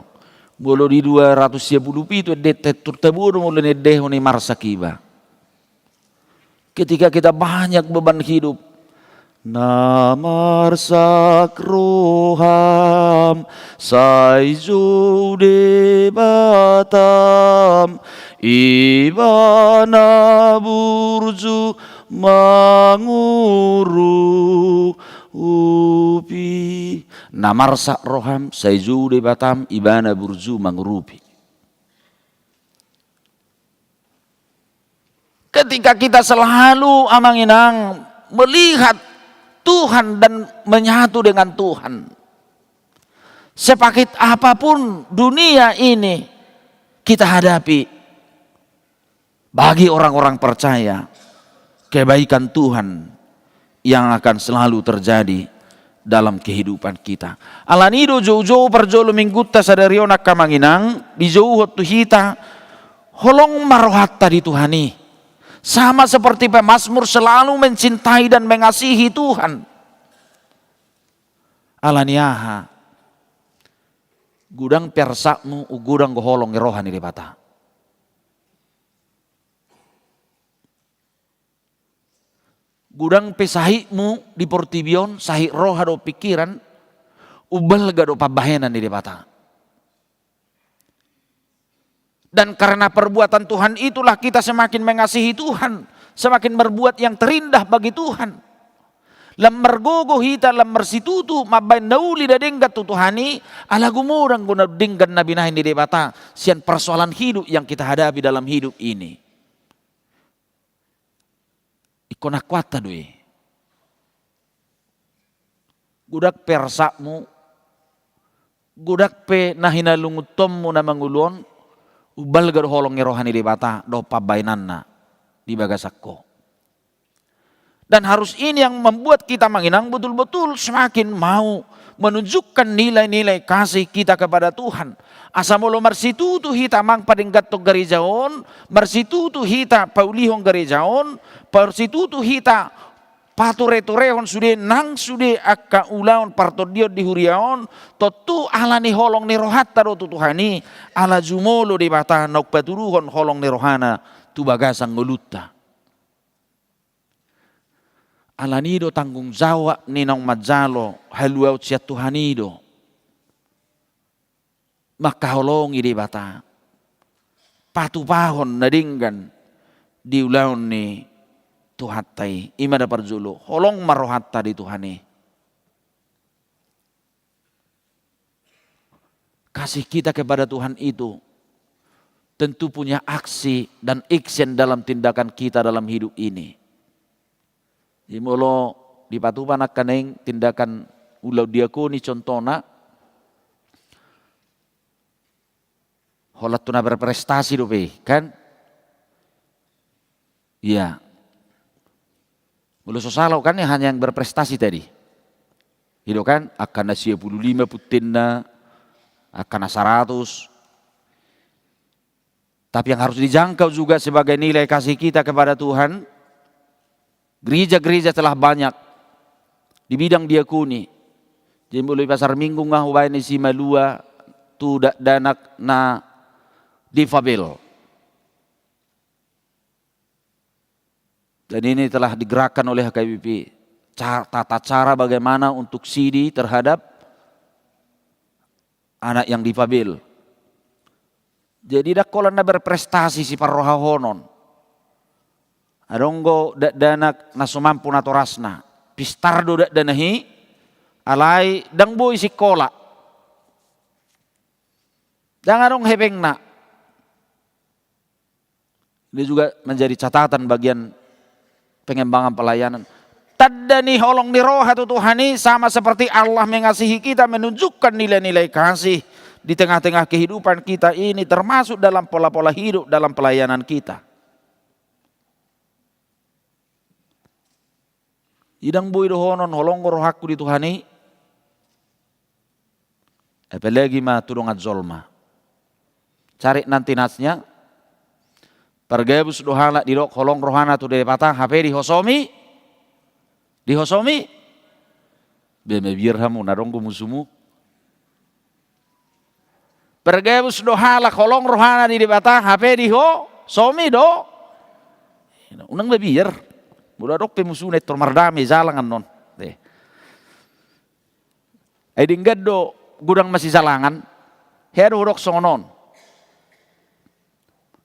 Molo di dua ratus sia pulu pitu ende, te tur tabo do molo na endehon i marsak iba. Ketika kita banyak beban hidup, na marsak roham, sai jou Debatam, Ibana burju mangurupi. Na marsak roham, sai jou Debatam, Ibana burju mangurupi. Ketika kita selalu, amang inang, melihat Tuhan dan menyatu dengan Tuhan, sepahit apapun dunia ini kita hadapi, bagi orang-orang percaya, kebaikan Tuhan yang akan selalu terjadi dalam kehidupan kita. Alani i do joujou parjolo minggunta sadari on, angka amang inang, dijouhon tu hita, holong ma rohanta di Tuhan i. Sama seperti pemazmur selalu mencintai dan mengasihi Tuhan. Alani aha? Godang pe arsakmu, godang do holong ni roha ni Debata. Godang pe sahitmu di portibi on, sahit roha dohot pingkiran, umbalga do pambahenan ni Debata. Dan karena perbuatan Tuhan itulah kita semakin mengasihi Tuhan, semakin berbuat yang terindah bagi Tuhan. Lam margogo hita, lam marsitutu mambahen na uli na denggan tu Tuhan i, ala gumodang do na denggan na binahen ni Debata sian persoalan hidup yang kita hadapi dalam hidup ini. Ingkon akuanta do i. Godang pe arsakmu, godang pe na hinalunguntonmu na mangolu on, umbalga do holong ni roha ni Debata dohot pambahenanna di bagasan ho. Dan harus ini yang membuat kita, amang inang, betul-betul semakin mau menunjukkan nilai-nilai kasih kita kepada Tuhan. Asa molo marsitutu hita, amang, padengganhon gareja on, marsitutu hita paulihon gareja on, marsitutu hita patureturehon sude nang sude angka ulaon partondion di huria on, tontu ala ni holong ni rohanta do tu Tuhan i, ala jumolo Debata naung patuduhon holong ni rohana tu bagasan ngolunta. Alani i do tanggung jawab ni naung manjalo haluaon sian Tuhan i do mangkaholongi Debata, patupahon na denggan di ulaon ni Tuhanta i. I ma na parjolo, holong ma rohanta di Tuhan i. Kasih kita kepada Tuhan itu tentu punya aksi dan action dalam tindakan kita dalam hidup ini. Jadi molo dipatupa nangkaning tindakan ulaon diakoni contohna, holan tu na berprestasi dope i, kan? Iya. Molo so sala au kan, ya, hanya yang berprestasi tadi. I do kan, angka na sia pulu lima puntenna, angka na saratus. Tapi yang harus dijangkau juga sebagai nilai kasih kita kepada Tuhan, gereja-gereja telah banyak di bidang diakoni. Jadi molo di pasar Minggu nga hubaen i si malua tu dakdanak na difabel. Dan ini telah digerakkan oleh H K B P. Ca-, tata cara bagaimana untuk sidi terhadap anak yang difabel. Jadi ndang holan na berprestasi siparrohahonon. Adong do dakdanak na so mampu natorasna. Pistar do dakdanak i, alai ndang boi sikola. Ndang adong hepengna. Ini juga menjadi catatan bagian pengembangan pelayanan. Tanda ni holong ni roha tu Tuhan i sama seperti Allah mengasihi kita, menunjukkan nilai-nilai kasih di tengah-tengah kehidupan kita ini, termasuk dalam pola-pola hidup, dalam pelayanan kita. Ndang boi dohonon holong do rohangku di Tuhan i, apalagi ma tu dongan jolma. Cari nanti nasnya, pargabus do halak didok holong rohana tu Debata, hape dihosomi, dihosomi. Be mabiar hamu na adong do musumu. Pargabus do halak holong rohana di Debata, hape dihosomi do. Unang mabiar. Molo adong pe musuna, intor mardame, jalang annon. Ai denggan do godang masijalangan. Hea do hudok songon on.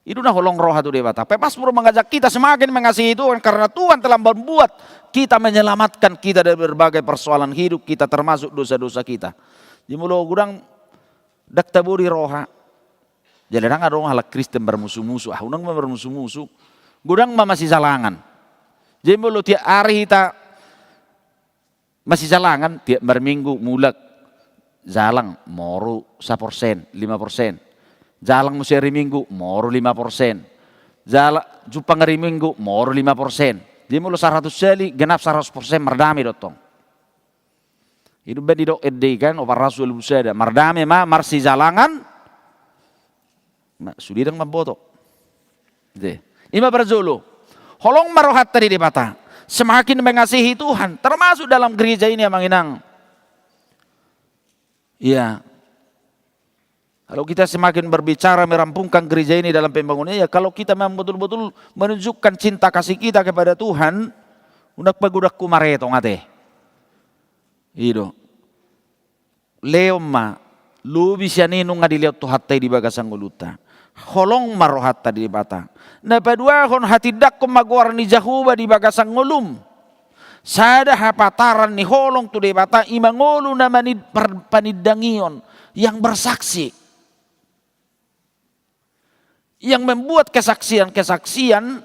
I do na holong roha tu Debata. Pemasmur mengajak kita semakin mengasihi Tuhan karena Tuhan telah membuat kita, menyelamatkan kita dari berbagai persoalan hidup kita, termasuk dosa-dosa kita. Jadi molo godang, ndang tabo di roha. Jala ndang adong halak Kristen marmusumusu. Ah, unang ma marmusumusu. Godang ma masijalangan. Jadi molo tiap ari hita masijalangan, tiap marminggu mulak, jalang moru saporsen, lima porsen. Jalang muse ari Minggu moru lima porsen. Jalang jumpang ari Minggu moru lima porsen. Jadi molo saratus sali, genap saratus porsen mardame do tong. I do umbahen didok ende i kan, Opat Rasul ualu sada. Mardame ma marsijalangan. Sude ndang mamboto. Ima parjolo. Holong ma rohanta di Debata. Semakin mengasihi Tuhan, termasuk dalam gereja ini, Amang Inang. Iya. Kalau kita semakin berbicara merampungkan gereja ini dalam pembangunan, ya, kalau kita memang betul-betul menunjukkan cinta kasih kita kepada Tuhan, unang pagodangku maretong ate. I do. Lehon ma, lobi sian i nunga dilehon Tuhanta i di bagasan ngolunta. Holong ma rohanta di Debata. Na paduahon, hatindangkon ma goar ni Jahowa di bagasan ngolum. Sada hapataran ni holong tu Debata ima ngolu na manid-, par-, panindangion, yang bersaksi. Yang membuat kesaksian-kesaksian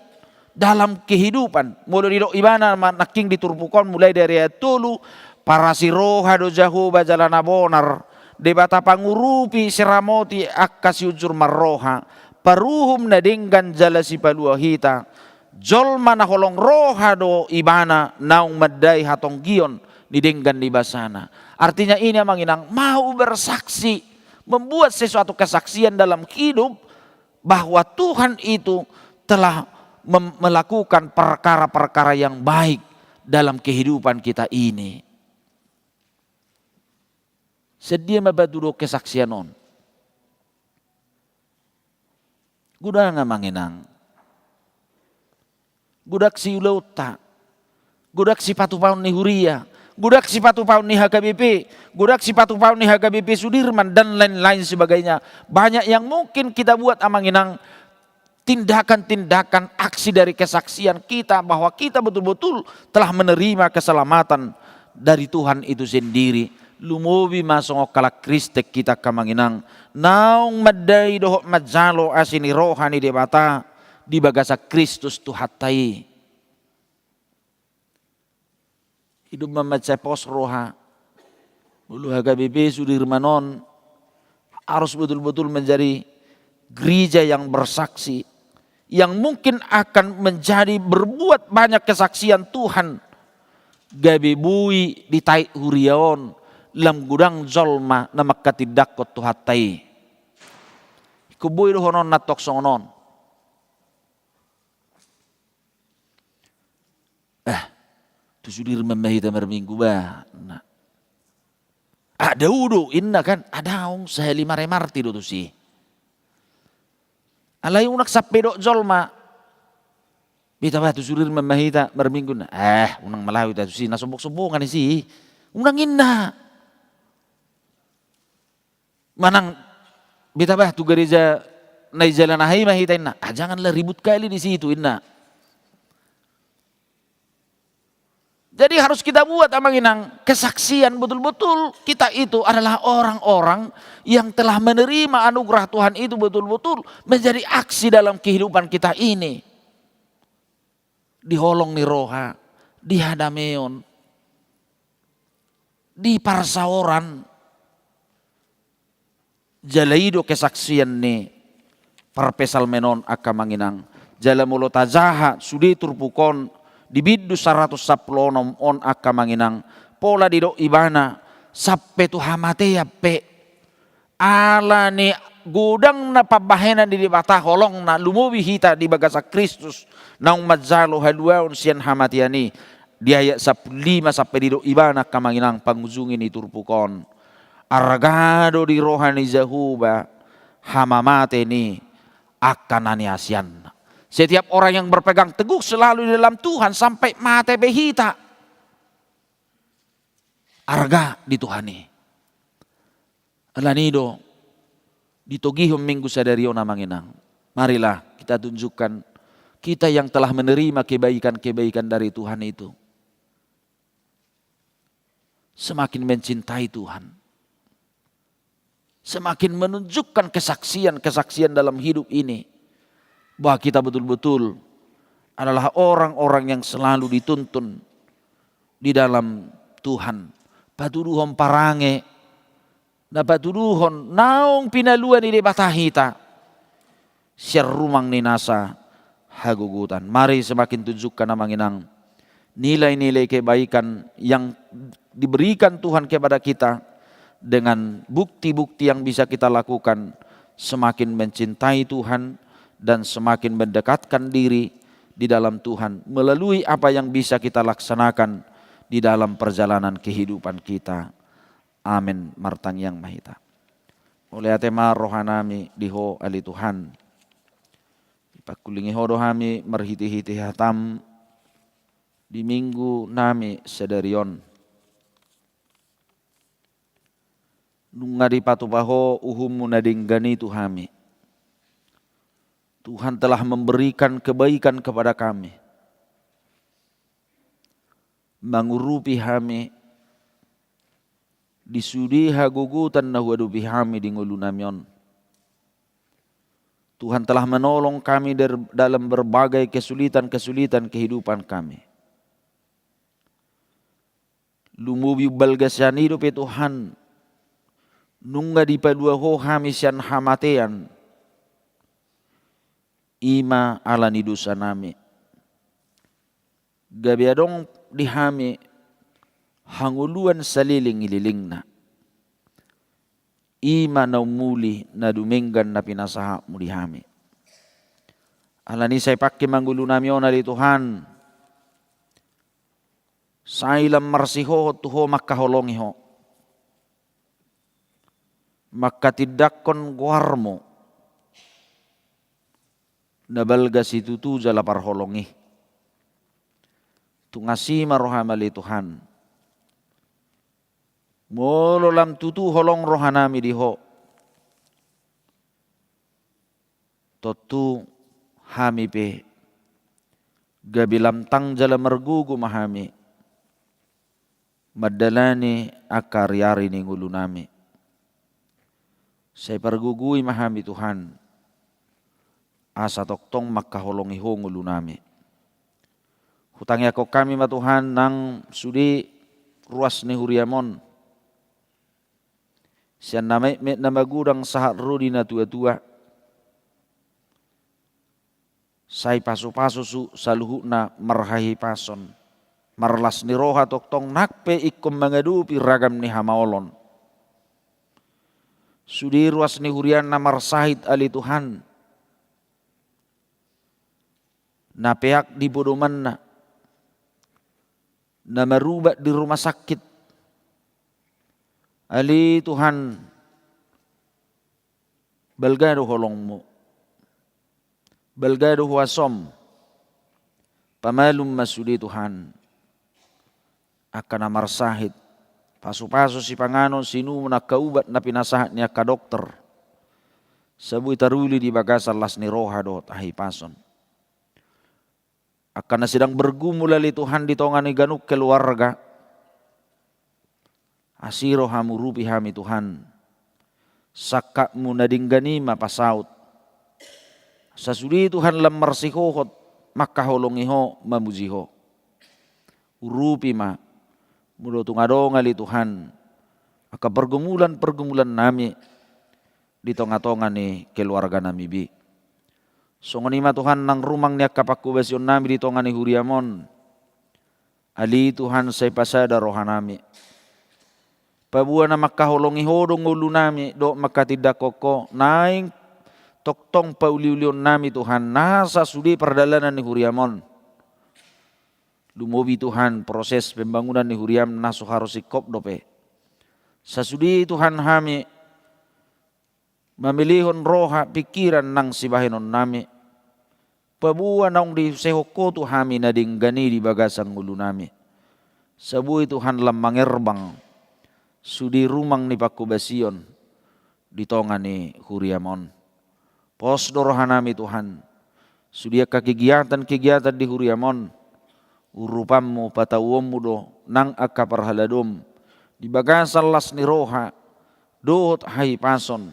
dalam kehidupan. Molo didok ibana ma nangkin di turpuk on, mulai dari ayat tolu, parasi roha do Jahowa jala na bonar, Debata pangurupi, siramoti angka siunjur marroha, paruhum na denggan jala sipalua hita. Jolma na holong roha do ibana, naung mandai hatonggion ni denggan ni basana. Artinya ini, Amang Inang, mau bersaksi, membuat sesuatu kesaksian dalam hidup bahwa Tuhan itu telah mem-, melakukan perkara-perkara yang baik dalam kehidupan kita ini. Sedia ma batu do kesaksian on. Godang, Amang Inang. Godang siulaonta. Godang sipatupaon ni huria. Godang sipatupaon ni H K B P. Godang sipatupaon ni H K B P Sudirman dan lain-lain sebagainya. Banyak yang mungkin kita buat, Amang Inang, tindakan-tindakan, aksi dari kesaksian kita bahwa kita betul-betul telah menerima keselamatan dari Tuhan itu sendiri. Lumobi ma songon halak Kristen hita, Amang Inang, naung mandai dohot manjalo asi ni roha ni Debata di bagasan Kristus Tuhanta i. Hidup ma mansai pos roha. Molo H K B P Sudirman on harus betul-betul menjadi gereja yang bersaksi, yang mungkin akan menjadi berbuat banyak kesaksian Tuhan. Gabe boi ditait huria on, lam godang jolma na mangkatindangkon Tuhanta i. Ingkon boi dohononna tong songon on. Eh, tu Sudirman ma hita marminggu ba. Nah. Ah, dao do, inna kan, ah, daong, sahali ma R M R T do tusi. Alai unang sampe didok jolma, beta bah tu Sudirman ma hita marminggu, nah. Eh, unang ma laho hita tusi, na sombong-sombongan disi. Unang inna. Manang beta bah tu gereja na di Jalan Aha i ma hita inna. Ah, janganlah ribut kali di situ inna. Jadi harus kita buat, Amang Inang, kesaksian betul-betul kita itu adalah orang-orang yang telah menerima anugerah Tuhan itu betul-betul menjadi aksi dalam kehidupan kita ini. Di holong ni roha, di hadameon, di parsaoran. Jala i do kesaksian ni parpsalmen on, angka Amang Inang. Jala molo tajaha sude turpuk on di bindu saratus sampulu onom on, angka Amang Inang, pola didok ibana sampe tu hamatean pe, ala ni godangna pambahenan ni Debata holongna, lumobi hita di bagasan Kristus naung manjalo haluaon sian hamatean i. Di ayat sampulu lima sampe didok ibana, angka Amang Inang, pangujungi ni turpuk on: Arga do di roha ni Jahowa hamamate ni angka na niasianna. Setiap orang yang berpegang teguh selalu di dalam Tuhan sampai mate pe hita, arga di Tuhan i. Alani i do ditogihon Minggu sadari on, Amang Inang. Marilah kita tunjukkan, kita yang telah menerima kebaikan-kebaikan dari Tuhan itu, semakin mencintai Tuhan, semakin menunjukkan kesaksian-kesaksian dalam hidup ini bahwa kita betul-betul adalah orang-orang yang selalu dituntun di dalam Tuhan. Patuduhon parange, na patuduhon naung pinalua ni Debata hita sian rumang ni nasa hagogotan. Mari semakin tunjukkan, Amang Inang, nilai-nilai kebaikan yang diberikan Tuhan kepada kita dengan bukti-bukti yang bisa kita lakukan, semakin mencintai Tuhan dan semakin mendekatkan diri di dalam Tuhan melalui apa yang bisa kita laksanakan di dalam perjalanan kehidupan kita. Amen. Martangiang ma hita. Mauliate ma rohanami di Ho, ale Tuhan. Dipangkulingi Ho do hami marhite-hite hataM di Minggu nami sadari on. Nunga dipatupa Ho uhumMu na denggan i tu hami. Tuhan telah memberikan kebaikan kepada kami, mangurupi hami di sude hagogotan na huadopi hami di ngolunami on. Tuhan telah menolong kami der-, dalam berbagai kesulitan-kesulitan kehidupan kami. Lumobi umbalga sian i dope, Tuhan, nunga dipalua Ho hami sian hamatean, i ma ala ni dosanami. Gabe adong di hami hangoluan saleleng-lelengna, i ma na ummuli na dumenggan na pinasahatMu di hami. Alani i sai pangke ma ngolunami on, ale Tuhan, sai lam marsihohot tu Ho mangkaholongi Ho, mangkatindangkon goarMu na balga situtu jala parholong i. Tunggasi ma rohaM, ale Tuhan. Molo lam tutu holong rohanami di Ho, tontu hami pe gabe lam tang jala margogo ma hami mandalani angka ari-ari ni ngolunami. Sai pargogoi ma hami, Tuhan, asa tongtong mangkaholongi Ho ngolunami. Hutangiangkon hami ma, Tuhan, nang sude ruas ni huriaM on, sian na metmet na magodang sahat ro di na tuatua, sai pasupasu su-, saluhutna marhahipason, marlas ni roha tongtong nang pe ingkon mangadopi ragam ni hamaolon. Sude ruas ni huriaM na marsahit, ale Tuhan, na peak di podomanna, na marubat di rumah sakit, ale Tuhan, balga do holongMu, balga do huasoM. Pamalum ma sude, Tuhan, angka na marsahit, pasupasu sipanganon siinumon, angka ubat na pinasahat ni angka dokter, sai boi taruli di bagasan las ni roha dohot hahipason. Angka na sedang bergumul ale Tuhan di tonga ni ganup keluarga, asi rohaM, urupi hami Tuhan. SangkapMu na denggan i ma pasaut. Asa sude Tuhan lam marsihohot mangkaholongi Ho, mamuji Ho. Urupi ma, molo tung adong ale Tuhan angka pergumulan-pergumulan nami di tonga-tonga ni keluarga nami be. Songon i ma Tuhan nang rumang ni angka pangkobasion nami di tonga ni huriaM on. Ale Tuhan, sai pasada roha nami. Paboa na mangkaholongi Ho do ngolu nami dohot mangkatindangkon Ho, naeng tongtong pauliulion nami Tuhan nasa sude pardalanan ni huriaM on. Lumobi Tuhan proses pembangunan ni huriaM na so haru singkop dope. Asa sude Tuhan hami mamelehon roha, pingkiran nang sibahenon nami. Paboa naung diusehon Ho tu hami na denggan i di bagasan ngolu nami. Asa boi Tuhan lam mangerbang sude rumang ni pangkobasion di tonga ni huriaM on. Pos do roha nami Tuhan, sude angka kegiatan-kegiatan di huriaM on, urupanMu, patauonMu do nang angka parhaladoM di bagasan las ni roha dohot hahipason.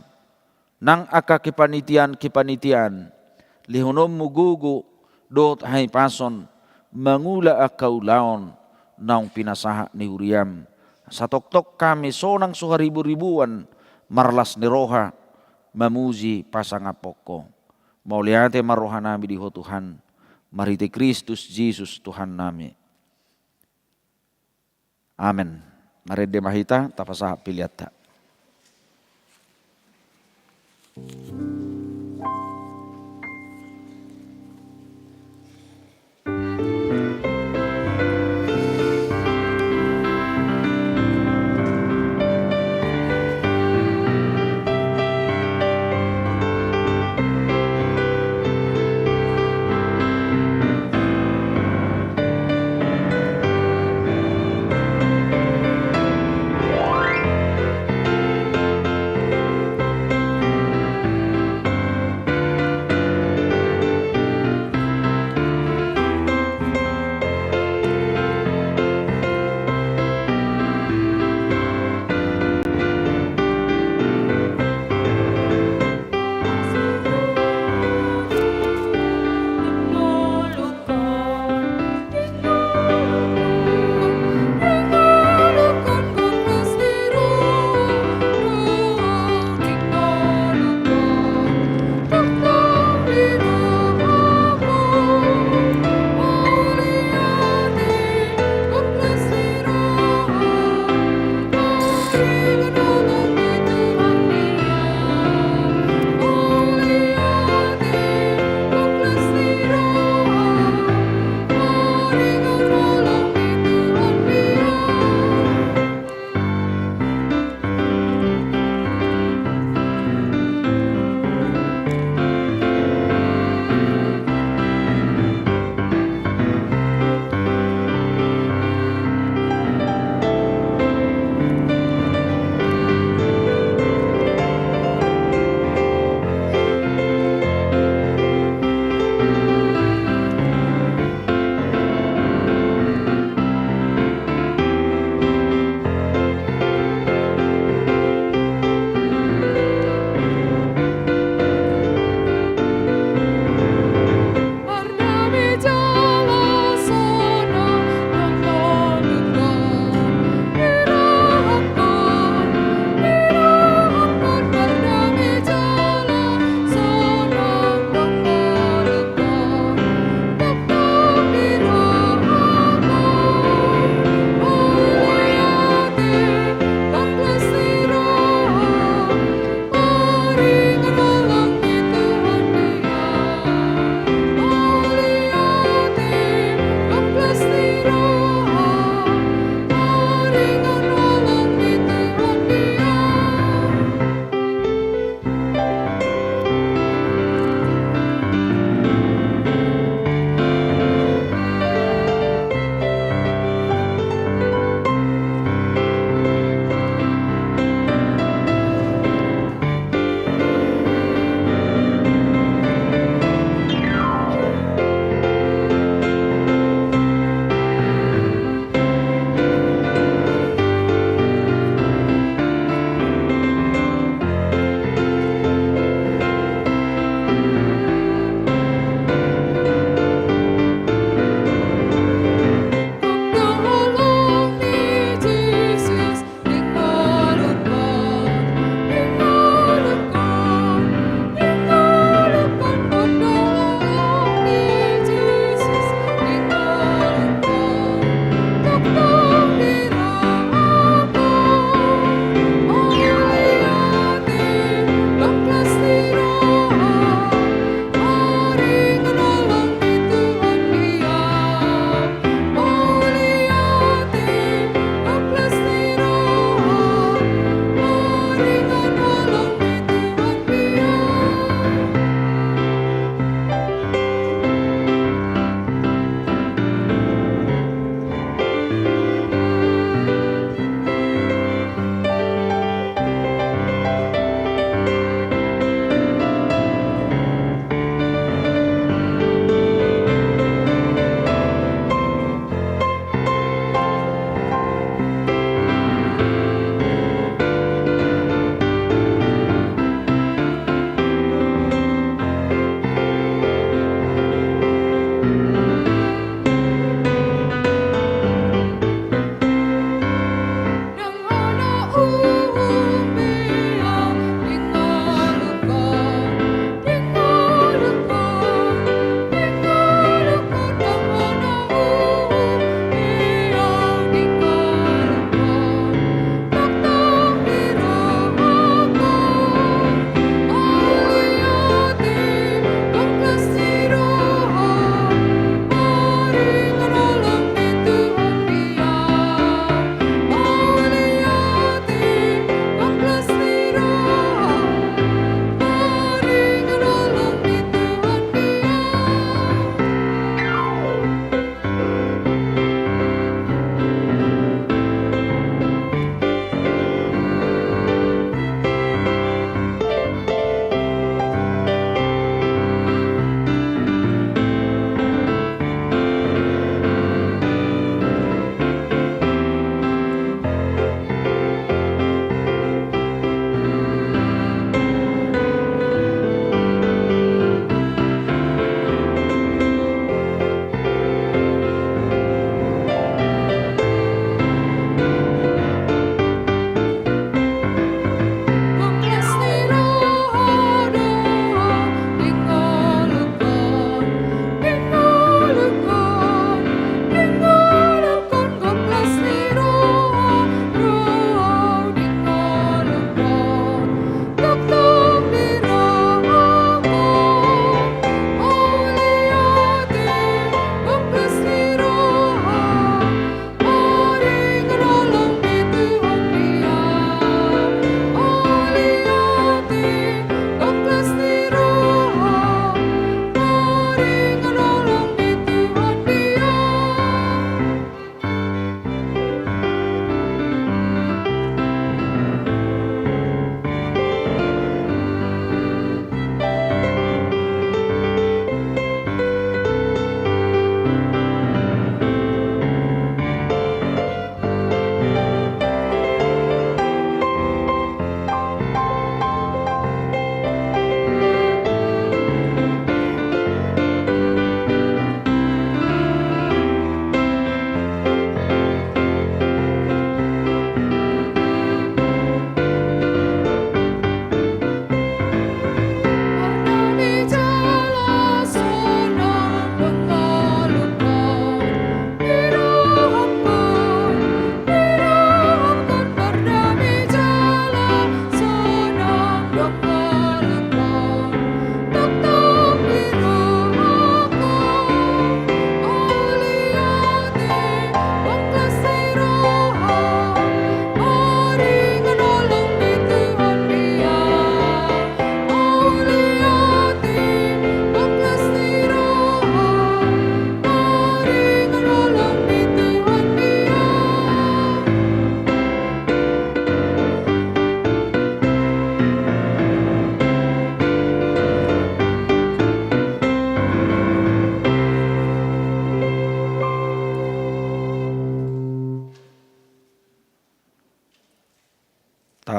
Nang angka kepanitiaan-kepanitiaan, lehononMu gogo dohot hahipason mangula angka ulaon naung pinasahat ni huriaM. Asa tongtong hami sonang so hariburibuan marlas ni roha mamuji pasangaphon Ho. Mauliate ma roha nami di Ho Tuhan, marhite Kristus Jesus Tuhan nami. Amen. Marende ma hita, tapasahat peleanta.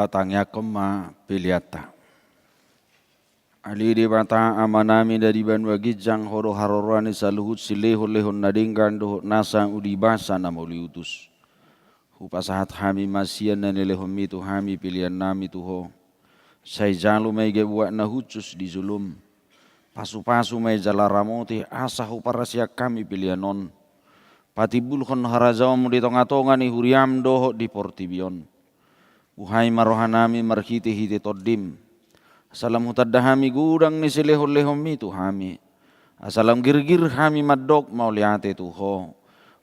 Tangiangkon ma peleanta. Ale Debata Amanami na di banua ginjang, Ho do haroroan ni saluhut silehonlehon na denggan dohot nasa uli basa na mauliutus. Hupasahat hami ma sian na nilehonMi tu hami peleannami tu Ho. Sai jalo ma i gabe buat na hushus di jolom. Pasupasu ma i jala ramoti asa huparasiak hami pelean on. Patimbulhon harajaonMu di tongatonga ni huriaM dohot di portibi on. Buhai ma rohanami marhitehite TondiM. Asa lam hutanda hami godang ni silehonlehonMi tu hami. Asa lam girgir hami mandok mauliate tu Ho.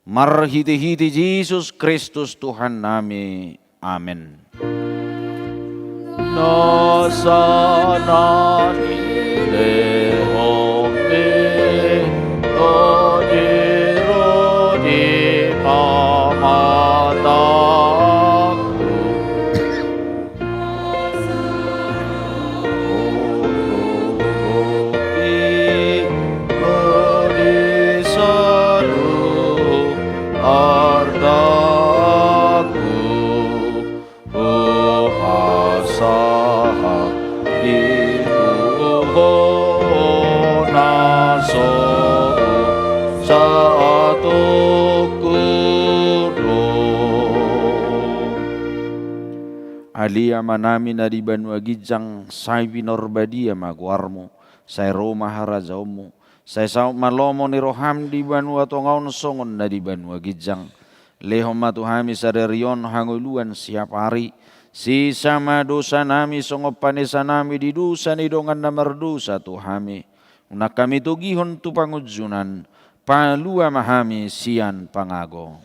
Marhitehite Jesus Kristus Tuhannami. Amen. Nasa na nilehonMi, Ho do di pamatangku. Ho do di saluhut artangku. Hupasahat i tu Ho na so sahatongku do. Ale Amanami na di banua ginjang, sai pinarbadia ma goarMu, sai ro ma harajaonMu, sai saut ma lomo ni rohaM di banua tonga on songon na di banua ginjang. Lehon ma tu hami sadari on hangoluan siapari. Sesa ma dosanami songon panesanami di dosa ni dongan na mardosa tu hami. Unang hami togihon tu pangunjunan. Palua ma hami sian pangago.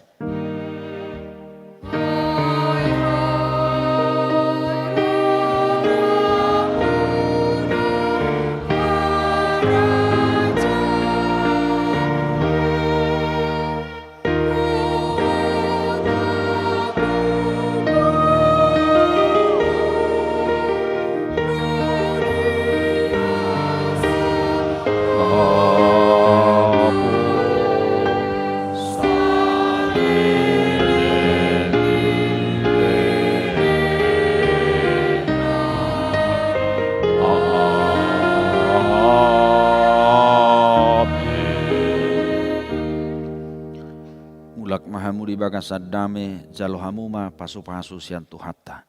Mulak ma hamu di bagasan dame, jalo hamu ma pasupasu sian Tuhanta.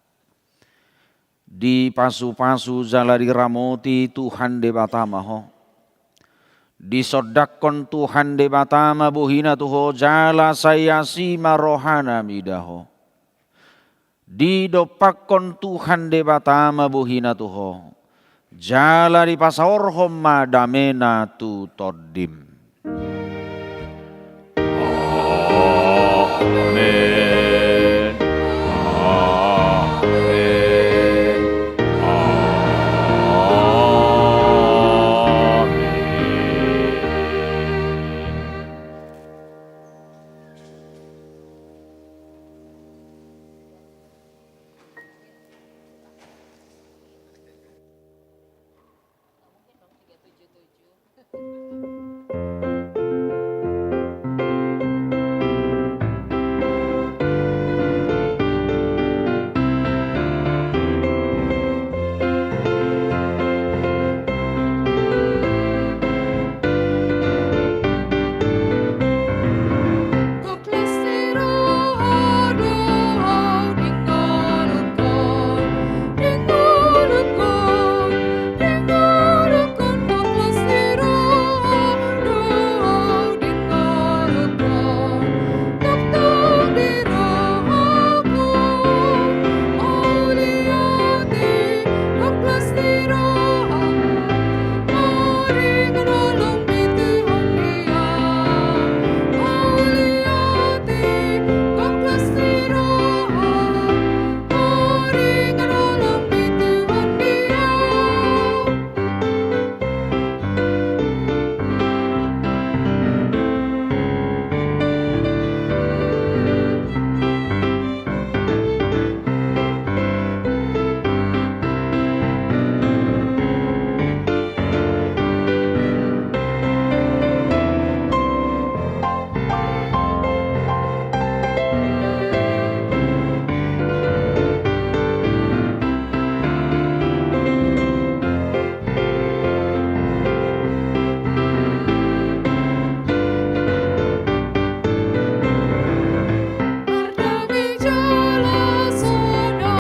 Dipasupasu jala diramoti Tuhan Debata ma ho. Disondangkon Tuhan Debata ma bohina tu ho, jala sai asi ma rohana mida ho. Didompakkon Tuhan Debata ma bohina tu ho, jala dipasaorhon ma damena tu tondim. Amen. Amen. Amen.